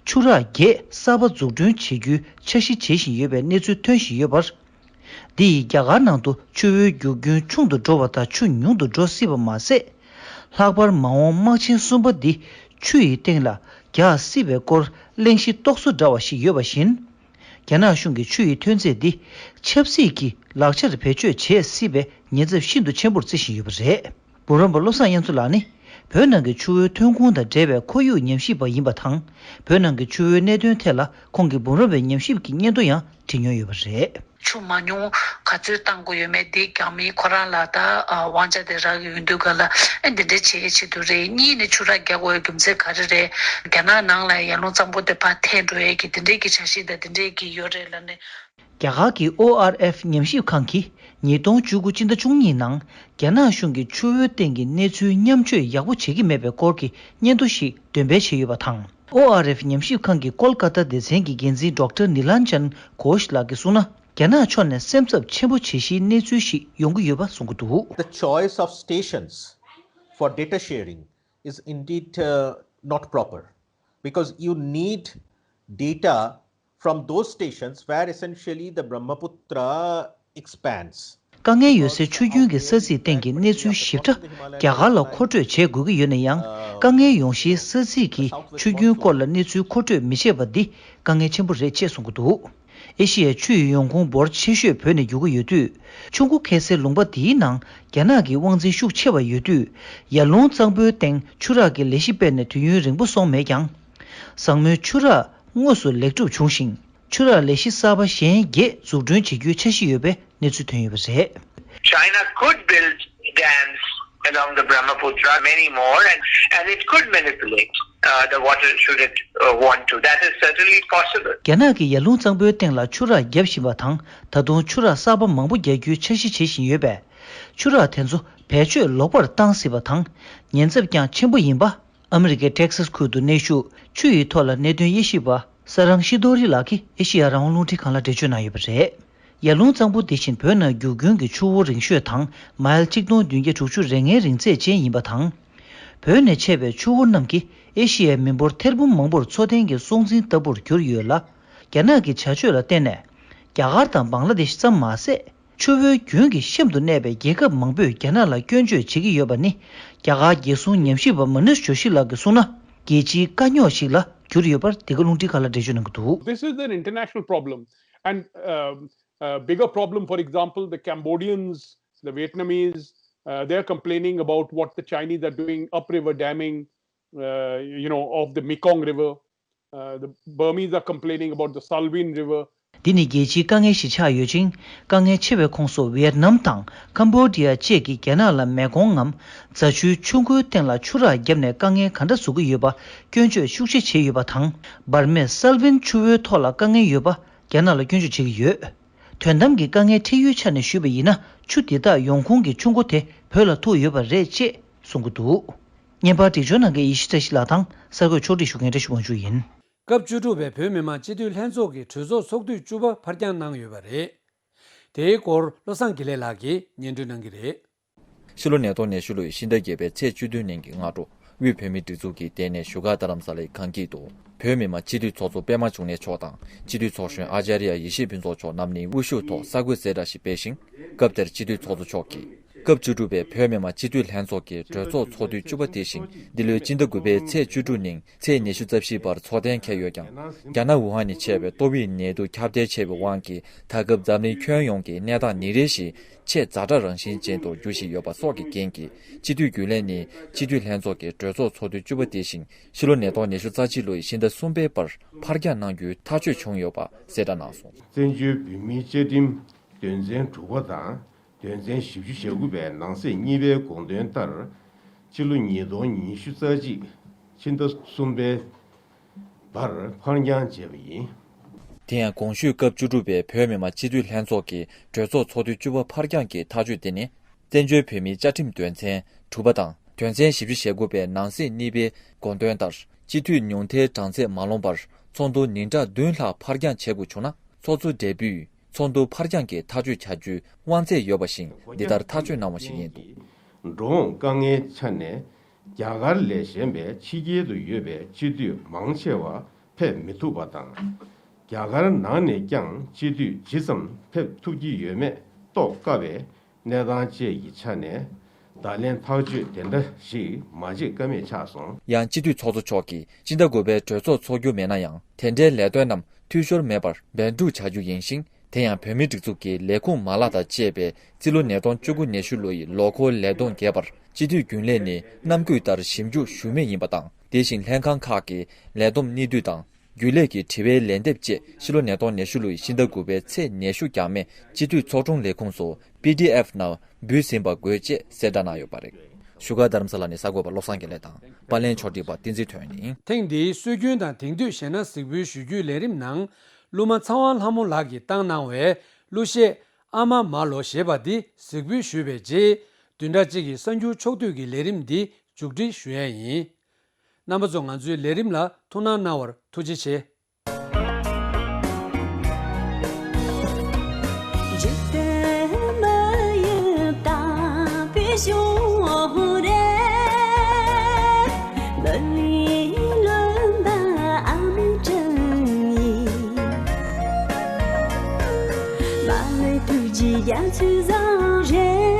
ཆུ་རགས་བརྒྱད་གསར་པ་འཛུགས་སྐྲུན་བྱེད་རྒྱུའི་འཆར་གཞི་བྱེད་བཞིན་ཡོད་པའི་གནས་ཚུལ་ཐོན་བཞིན་ཡོད་པར། འདི་ཡིས་རྒྱ་གར་ནང་དུ་ཆུ་བོའི་རྒྱུ་རྒྱུན་ཆུང་དུ་འགྲོ་བ་དང་ཆུ་ཉུང་དུ་འགྲོ་སྲིད་པ་མ་ཟད། ལྷག་པར་མ་འོངས་དམག་ཆེན་གསུམ་པ་འདི་ཆུ་ཡི་སྟེང་ལ་རྒྱག་སྲིད་པའི་སྐོར་གླེང་གཞི་རྟོག་བཟོ་འདྲ་བ་ཞིག་ཡོད་པ་བཞིན། རྒྱ་ནག་གཞུང་གིས་ཆུ་ཡི་ཐོན་རྫས་འདི་ཆབ་སྲིད་ཀྱི་ལག་ཆར་བེད་སྤྱོད་བྱེད་སྲིད་པའི་ཉེན་ཚབས་ཤིན་ཏུ་ཆེན་པོར་བརྩི་བཞིན་ཡོད་པ་རེད། འབུམ་རམས་པ་བློ་བཟང་དབྱངས་མཚོ་ལགས་ནི་བོད་ནང་གི་ཆུ་བོའི་ཐོན་ཁུངས་དང་འབྲེལ་བའི་ཁོར་ཡུག་ཉམས་ཞིབ་པ་ཡིན་པ་དང་། བོད་ནང་གི་ཆུ་བོའི་གནད་དོན་ཐད་ལ་ཁོང་གིས་འབུམ་རམས་པའི་ཉམས་ཞིབ་ཀྱི་སྙན་ཐོ་ཡང་བྲིས་མྱོང་ཡོད་པ་རེད། ཆུ་མ་ཉུང་ག་ཚོད་བཏང་དགོས་ཡོད་མེད་འདི་རྒྱ་མི་ཁོ་རང་ལ་ད་དབང་ཆ་དེ་རག་གི་ཡོད་དུས་ག་ལ་ཨེ་འདི་འདྲ་བྱེད་ཆེད་དུ་རེད། གཉིས་ནས་ཆུ་རགས་རྒྱག་དགོས་ཡའི་རྒྱུ་མཚན་ག་རེ་རེད། རྒྱ་ནག་ནང་ལ་ཡར་ཀླུང་གཙང་པོ་དེ་ཕར་འཐེན་འགྲོ་ཡས་ཀྱི་དེ་འདྲའི་གི་འཆར་གཞི་དང་དེ་འདྲའི་གི་ཡོད་རེད་ལབ་ནས། རྒྱ་གར་གྱི་ཨོ་ཨར་ཨེཕ་ཉམས་ཞིབ་ཁང་གིས་ཉིས་སྟོང་བཅུ་དགུ་སྤྱི་ཟླ་བཅུ་གཉིས་ནང་རྒྱ་ནག་གཞུང་གིས་ཆུ་བོའི་སྟེང་གི་གནས་ཚུལ་མཉམ་སྤྱོད་ཡག་པོ་བྱེད་ཀྱི་མེད་པའི་སྐོར་གྱི་སྙན་ཐོ་ཞིག་འདོན་སྤེལ་བྱས་ཡོད་པ་དང་། ཨོ་ཨར་ཨེཕ་ཉམས་ཞིབ་ཁང་གི་ཀོལ་ཀ་ཏ་སྡེ་ཚན་གྱི་འགན་འཛིན་ཌོག་ཊར་ནི་ལན་ཅན་གྷོཤ་ལགས་ཀྱིས་གསུངས་ན། རྒྱ་ནག་ཕྱོགས་ནས་སེམས་འཚབ་ཆེན་པོ་བྱེད་གཞིའི་གནས་ཚུལ་ཞིག་ཡོང་གི་ཡོད་པ་གསུང་གི་འདུག། The choice of stations for data sharing is indeed uh, not proper because you need data from those stations where essentially the Brahmaputra expands. དཀའ་ངལ་ཡོད་སའི་ཆུ་རྒྱུན་གྱི་ས་ཚིགས་སྟེང་གི་གནས་ཚུལ་ཞིབ་ཕྲ་རྒྱ་གར་ལ་མཁོ་སྤྲོད་བྱེད་དགོས་ཀྱི་ཡོད་ན་ཡང་། དཀའ་ངལ་ཡོང་གཞིའི་ས་ཚིགས་ཀྱི་ཆུ་རྒྱུན་སྐོར་ལ་གནས་ཚུལ་མཁོ་སྤྲོད་མི་བྱེད་པ་འདི་དཀའ་ངལ་ཆེན་པོ་རེད་ཅེས་གསུང་གི་འདུག། ཨེ་ཤི་ཡའི་ཆུ་ཡི་ཡོང་ཁུངས་འབོར་ཆེ་ཤོས་བོད་ནས་རྒྱུག་གི་ཡོད་དུས། ཆུ་མགོ་ཁེལ་སའི་ལུང་པ་འདིའི་ནང་རྒྱ་ནག་གི་དབང་འཛིན་ཤུགས་ཆེ་བ་ཡོད་དུས། ཡར་ཀླུང་གཙང་པོའི་སྟེང་ཆུ་རགས་ཀྱི་ལས་གཞི་སྤེལ་ནས་དུས་ཡུན་རིང་པོ་སོང་མེད་ཀྱང་། བཟང་མོའི་ཆུ་རགས་དངོས་སུ་ལེགས་གྲུབ་བྱུང་ཞིང་། ཆུ་རགས་ལས་གཞི་གསར་པ་གཞན་བརྒྱད་འཛུགས་སྐྲུན་བྱེད་རྒྱུའི་འཆར་གཞི་ཡོད་པའི་གནས་ཚུལ་ཐོན་ཡོད་པ་རེད། China could build dams along the Brahmaputra, many more, and, and it could manipulate uh, the water should it uh, want to. That is certainly possible. རྒྱ་ནག་གིས་ཡར་ཀླུང་གཙང་པོའི་སྟེང་ལ་ཆུ་རགས་བརྒྱབ་བཞིན་པ་དང་། ད་དུང་ཆུ་རགས་གསར་པ་མང་པོ་རྒྱག་རྒྱུའི་འཆར་གཞི་བྱེད་བཞིན་ཡོད་པས། ཆུ་རགས་དེ་ཚོ་བེད་སྤྱོད་ལོག་པར་བཏང་སྲིད་པ་དང་། ཉེན་ཚབས་ཀྱང་ཆེན་པོ་ཡིན་པ། ཨ་མི་རི་ཀའི་ཊེག་སཱས་ཁུལ་དུ་གནས་བཞུགས་ཆུ་ཡི་ཐོག་ལ་གནད་དོན་དབྱེ་ཞིབ་པ་ས་རང་ཤི་དོ་རི་ལགས་ཀྱིས་ཨེ་ཤི་ཡ་རང་དབང་རླུང་འཕྲིན་ཁང་ལ་འགྲེལ་བརྗོད་གནང་ཡོད་པ་རེད། ཡར་ཀླུང་གཙང་པོ་འདི་བཞིན་བོད་ནང་རྒྱུག་མཁན་གྱི་ཆུ་བོ་རིང་ཤོས་དང་མའིལ་གཅིག་སྟོང་བདུན་བརྒྱ་དྲུག་ཅུ་རེ་ལྔའི་རིང་ཚད་ཅན་ཡིན་པ་དང་། བོད་ནས་མཆེད་པའི་ཆུ་བོ་རྣམས་ཀྱི་ ཨེ་ཤི་ཡའི་མི་འབོར་ཐེར་འབུམ་མང་པོར་འཚོ་རྟེན་གྱི་སྲོག་འཛིན་ལྟ་བུར་གྱུར་ཡོད་ལ། རྒྱ་ནག་གི་བྱ་སྤྱོད་ལ་བརྟེན་ནས། རྒྱ་གར་དང་བང་ལ་དེཤ་ཙམ་མ་ཟད། ཆུ་བོའི་རྒྱུན་གྱི་གཤམ་དུ་གནས་པའི་རྒྱལ་ཁབ་མང་པོས་རྒྱ་ནག་ལ་སྐྱོན་བརྗོད་བྱེད་ཀྱི་ཡོད་པ་ནི། རྒྱ་གར་རྒྱལ་སྲུང་ཉམས་ཞིབ་པ་མ་ནུས་ཇོ་ཤི་ལགས་ཀྱིས་གསུངས་ན། རྒྱལ་སྤྱིའི་དཀའ་རྙོག་ཞིག་ལ་གྱུར་ཡོད་པར། འདི་ག་རླུང་འཕྲིན་ཁང་ལ་འགྲེལ་བརྗོད་གནང་གི་འདུག། This is an international problem. And um, a bigger problem, for example, the Cambodians, the Vietnamese, uh, they're complaining about what the Chinese are doing, upriver damming, uh, you know, of the Mekong River. Uh, the Burmese are complaining about the Salween River. འདི་ནི་རྒྱལ་སྤྱིའི་དཀའ་ངལ་ཞིག་ཆགས་ཡོད་ཅིང་། དཀའ་ངལ་ཆེ་བའི་ཁོངས་སུ་ཝི་ཡེད་ནམ་དང་ཀམ་བོ་ཌི་ཡ་བཅས་ཀྱིས་རྒྱ་ནག་ལ་མེ་གོང་ངམ་རྫ་ཆུའི་ཆུ་མགོའི་སྟེང་ལ་ཆུ་རགས་བརྒྱབ་ནས་དཀའ་ངལ་ག་འདྲ་བཟོ་གི་ཡོད་པ་སྐྱོན་བརྗོད་ཤུགས་ཆེ་བྱས་ཡོད་པ་དང་། འབར་མས་སལ་ཝིན་ཆུ་བོའི་ཐོག་ལ་དཀའ་ངལ་ཡོད་པ་རྒྱ་ནག་ལ་སྐྱོན་བརྗོད་བྱེད་ཀྱི་ཡོད། དོན་དམ་གྱི་དཀའ་ངལ་འཕྲད་ཡུལ་ཆ་ནས་ཞུས་པ་ཡིན་ན། ཆུ་འདི་དག་ཡོང་ཁུངས་ཀྱི་ཆུ་མགོ་དེ་བོད་ལ་ཐུག་ཡོད་པ་རེད་ཅེས་གསུང་གི་འདུག། བརྙན་པར་སྒྲིག་སྦྱོར་གནང་མཁན་ཡེ་ཤེས་བཀྲ་ཤིས་ལགས་དང་། གསར་འགོད་ཕྱོགས་སྒྲིག་ཞུ་མཁན་བཀྲ་ཤིས་དབང་ཕྱུག་ཡིན། སྐབས་བཅུ་དྲུག་པའི་བོད་མི་མང་སྤྱི་འཐུས་ལྷན་ཚོགས་ཀྱི་གྲོས་ཚོགས་ཚོགས་དུས་བཅུ་པ་ཕར་འགྱངས་གནང་ཡོད་པ་རེད། དེའི་སྐོར་བློ་བཟང་དགེ་ལེགས་ལགས་ཀྱིས་སྙན་སྒྲོན་གནང་གི་རེད། ཕྱི་ལོ་ཉིས་སྟོང་ཉི་ཤུ་ལོའི་ཕྱི་ཟླ་བརྒྱད་པའི་ཚེས་བཅུ་བདུན་ཉིན་གྱི་སྔ་དྲོ། དབུས་བོད་མིའི་སྒྲིག་འཛུགས་ཀྱི་ལྟེ་གནས་བཞུགས་སྒར་རྡ་རམ་ས་ལའི་ཁང་དཀྱིལ་དུ། བོད་མི་མང་སྤྱི་འཐུས་ཚོགས་གཙོ་པད་མ་འབྱུང་གནས་མཆོག་དང་། སྤྱི་འཐུས་ཚོགས་གཞོན་ཨ་ཅཱརྱ་ཡེ་ཤེས་ཕུན་ཚོགས་མཆོག་རྣམ་གཉིས་དབུ་བཞུགས་ཐོག་གསར་འགོད་གསལ་བསྒྲགས་ཤིག་སྤེལ་ཞིང་། སྐབས་དེར་སྤྱི་འཐུས་ཚོགས་གཙོ་མཆོག་གིས། སྐབས་བཅུ་དྲུག་པའི་བོད་མི་མང་སྤྱི་འཐུས་ལྷན་ཚོགས་ཀྱི་གྲོས་ཚོགས་ཚོགས་དུས་བཅུ་པ་དེ་བཞིན། འདི་ལོའི་སྤྱི་ཟླ་དགུ་པའི་ཚེས་བཅུ་དྲུག་ཉིན་ཚེས་ཉི་ཤུ་རྩ་བཞིའི་བར་འཚོགས་གཏན་འཁེལ་ཡོད་ཀྱང་། རྒྱ་ནག་ཝུ་ཧན་ནས་མཆེད་པའི་ཏོག་དབྱིབས་ནད་དུག་ཁྱབ་གདལ་ཆེ་བའི་དབང་གིས། ད་སྐབས་འཛམ་གླིང་ཁྱོན་ཡོངས་ཀྱི་གནས་སྟངས་ཉིན་རེ་བཞིན་ཆེས་ཛ་དྲག་རང་བཞིན་ཅན་དུ་འགྱུར་བཞིན་ཡོད་པ་སོགས་ཀྱི་རྐྱེན་གྱིས། སྤྱི་འཐུས་རྒྱུན་ལས་ནི་སྤྱི་འཐུས་ལྷན་ཚོགས་ཀྱི་གྲོས་ཚོགས་ཚོགས་དུས་བཅུ་པ་དེ་བཞིན་ཕྱི་ལོ་ཉིས་སྟོང་ཉི་ཤུ་རྩ་གཅིག་ལོའི་ཕྱི་ཟླ་གསུམ་པའི་བར་ཕར་འགྱངས་གནང་རྒྱུའི་ཐག་གཅོད་བྱུང་ཡོད་པ་གསལ་བསྒྲགས་གནང་སོང་། བཙན་བྱོལ་བོད་མིའི་བཅའ་ཁྲིམས་དོན་ཚན་དྲུག་པ་དང་དོན་ཚན་བཞི་བཅུ་ཞེ་དགུ་པའི་ནང་གསེས་གཉིས་པའི་དགོངས་དོན་ལྟར། ཕྱི་ལོ་ཉིས་སྟོང་ཉི་ཤུ་རྩ་གཅིག་ཕྱི་ཟླ་གསུམ་པའི་བར་ཕར་འགྱངས་བྱས་པ་ཡིན། དེ་ཡང་གོང་ཞུས་སྐབས་བཅུ་དྲུག་པའི་བོད་མི་མང་སྤྱི་འཐུས་ལྷན་ཚོགས་ཀྱི་གྲོས་ཚོགས་ཚོགས་དུས་བཅུ་པ་ཕར་འགྱངས་ཀྱི་ཐག་གཅོད་དེ་ནི། བཙན་བྱོལ་བོད་མིའི་བཅའ་ཁྲིམས་དོན་ཚན་དྲུག་པ་དང་དོན་ཚན་བཞི་བཅུ་ཞེ་དགུ་པའི་ནང་གསེས་གཉིས་པའི་དགོངས་དོན་ལྟར། སྤྱི་འཐུས་ཉུང་མཐའི་གྲངས་ཚད་མ་ལོངས་པར་ཚོགས་འདུ་ཉིན་གྲངས་བདུན་ལྷག་ཕར་འགྱངས་བྱེད་དགོས་བྱུང་ན། ཚོགས་གཙོ་སྦྲེལ་པོས་ཚོགས་འདུ་ཕར་འགྱངས་ཀྱི་ཐག་གཅོད་བྱ་རྒྱུའི་དབང་ཚད་ཡོད་པ་བཞིན། འདི་ལྟར་ཐག་གཅོད་གནང་བ་ཞིག་ཡིན་འདུག། འགྲོ་འོང་དཀའ་ངལ་ཆ་ནས་རྒྱ་གར་ལས་གཞན་པའི་ཕྱི་རྒྱལ་དུ་ཡོད་པའི་སྤྱི་འཐུས་མང་ཆེ་བ་ཕེབས་མི་ཐུབ་པ་དང་། རྒྱ་གར་ནང་ནས་ཀྱང་སྤྱི་འཐུས་ཇི་ཙམ་ཕེབས་ཐུབ་ཀྱི་ཡོད་མེད་རྟོགས་དཀའ་བའི་གནས་སྟངས་བཅས་ཀྱི་ཆ་ནས། བརྡ་ལན་ཐག་གཅོད་དེ་འདྲ་ཞིག་མ་བྱེད་ཀ་མེད་ཆགས་སོང་། ཡང་སྤྱི་འཐུས་ཚོགས་གཙོ་མཆོག་གིས་སྤྱི་ཟླ་དགུ་པའི་གྲོས་ཚོགས་འཚོགས་རྒྱུ་མེད་ན་ཡང་། དེ་འབྲེལ་ལས་དོན་རྣམས་འཐུས་ཤོར་མེད་པར་འབད་འབུངས་བྱ་རྒྱུ་ཡིན་ཞིང་། དེ་ཡང་བོད་མིའི་སྒྲིག་འཛུགས་ཀྱི་ལས་ཁུངས་མ་ལག་དང་བཅས་པའི་རྩིས་ལོ་ཉིས་སྟོང་བཅུ་དགུ་ཉི་ཤུ་ལོའི་ལོ་འཁོར་ལས་བསྡོམས་རྒྱས་པར་སྤྱི་འཐུས་རྒྱུན་ལས་ནི་ནམ་རྒྱུན་ལྟར་ཞིབ་འཇུག་ཞུ་མུས་ཡིན་པ་དང་། དེ་བཞིན་ལྷན་ཁང་ཁག་གི་ལས་བསྡོམས་གནས་དུས་དང་། རྒྱུན་ལས་ཀྱི་དྲི་བའི་ལན་འདེབས་བཅས་ཕྱི་ལོ་ཉིས་སྟོང་ཉི་ཤུ་ལོའི་ཕྱི་ཟླ་དགུ་པའི་ཚེས་ཉི་ཤུ་རྐྱང་མའི་སྤྱི་འཐུས་ཚོགས་དྲུང་ལས་ཁུངས་སུ་པི་ཌི་ཨེཕ་ནང་འབུལ་ཟིན་པ་དགོས་ཅེས་གསལ་བསྒྲགས་གནང་ཡོད་པ་རེད། བཞུགས་སྒར་རྡ་རམ་ས་ལ་ནས་གསར་འགོད་པ་བློ་བཟང་དགེ་ལེགས་དང་། པར་ལེན་ཕྱོགས་སྒྲིག་པ་བསྟན་འཛིན་དོན་གཉིས། ཐེངས་འདིའི་སྲོལ་རྒྱུན་དང་དེང་དུས་གཞས་སྣ་གཟིགས་འབུལ་ཞུ་རྒྱུའི་ལས་རིམ་ནང་། གླུ་མ་ཚངས་དབང་ལྷ་མོ་ལགས་ཀྱིས་བཏང་གནང་བའི་གླུ་གཞས་ཨ་མ་མ་ལོ་ཞེས་པ་འདི་གཟིགས་འབུལ་ཞུས་པའི་རྗེས། བདུན་ཕྲག་གཅིག་གི་གསར་འགྱུར་ཕྱོགས་བསྡུས་ཀྱི་ལས་རིམ་འདི་མཇུག་སྒྲིལ་ཞུ་ཡས་ཡིན། རྣམ་པ་ཚོ་ང་ཚོའི་ལས་རིམ་ལ་ཐུགས་སྣང་གནང་བར་ཐུགས་རྗེ་ཆེ། འཇིག་རྟེན་མི་ཡི་དམ་པའི་གཞུང་རེད། མི་ལུས་ལོན་པ་ཨ་མའི་དྲིན་ཡིན། མ་ལུས་ཐུགས་རྗེའི་རྒྱ་མཚོའི་བཟང་རེད།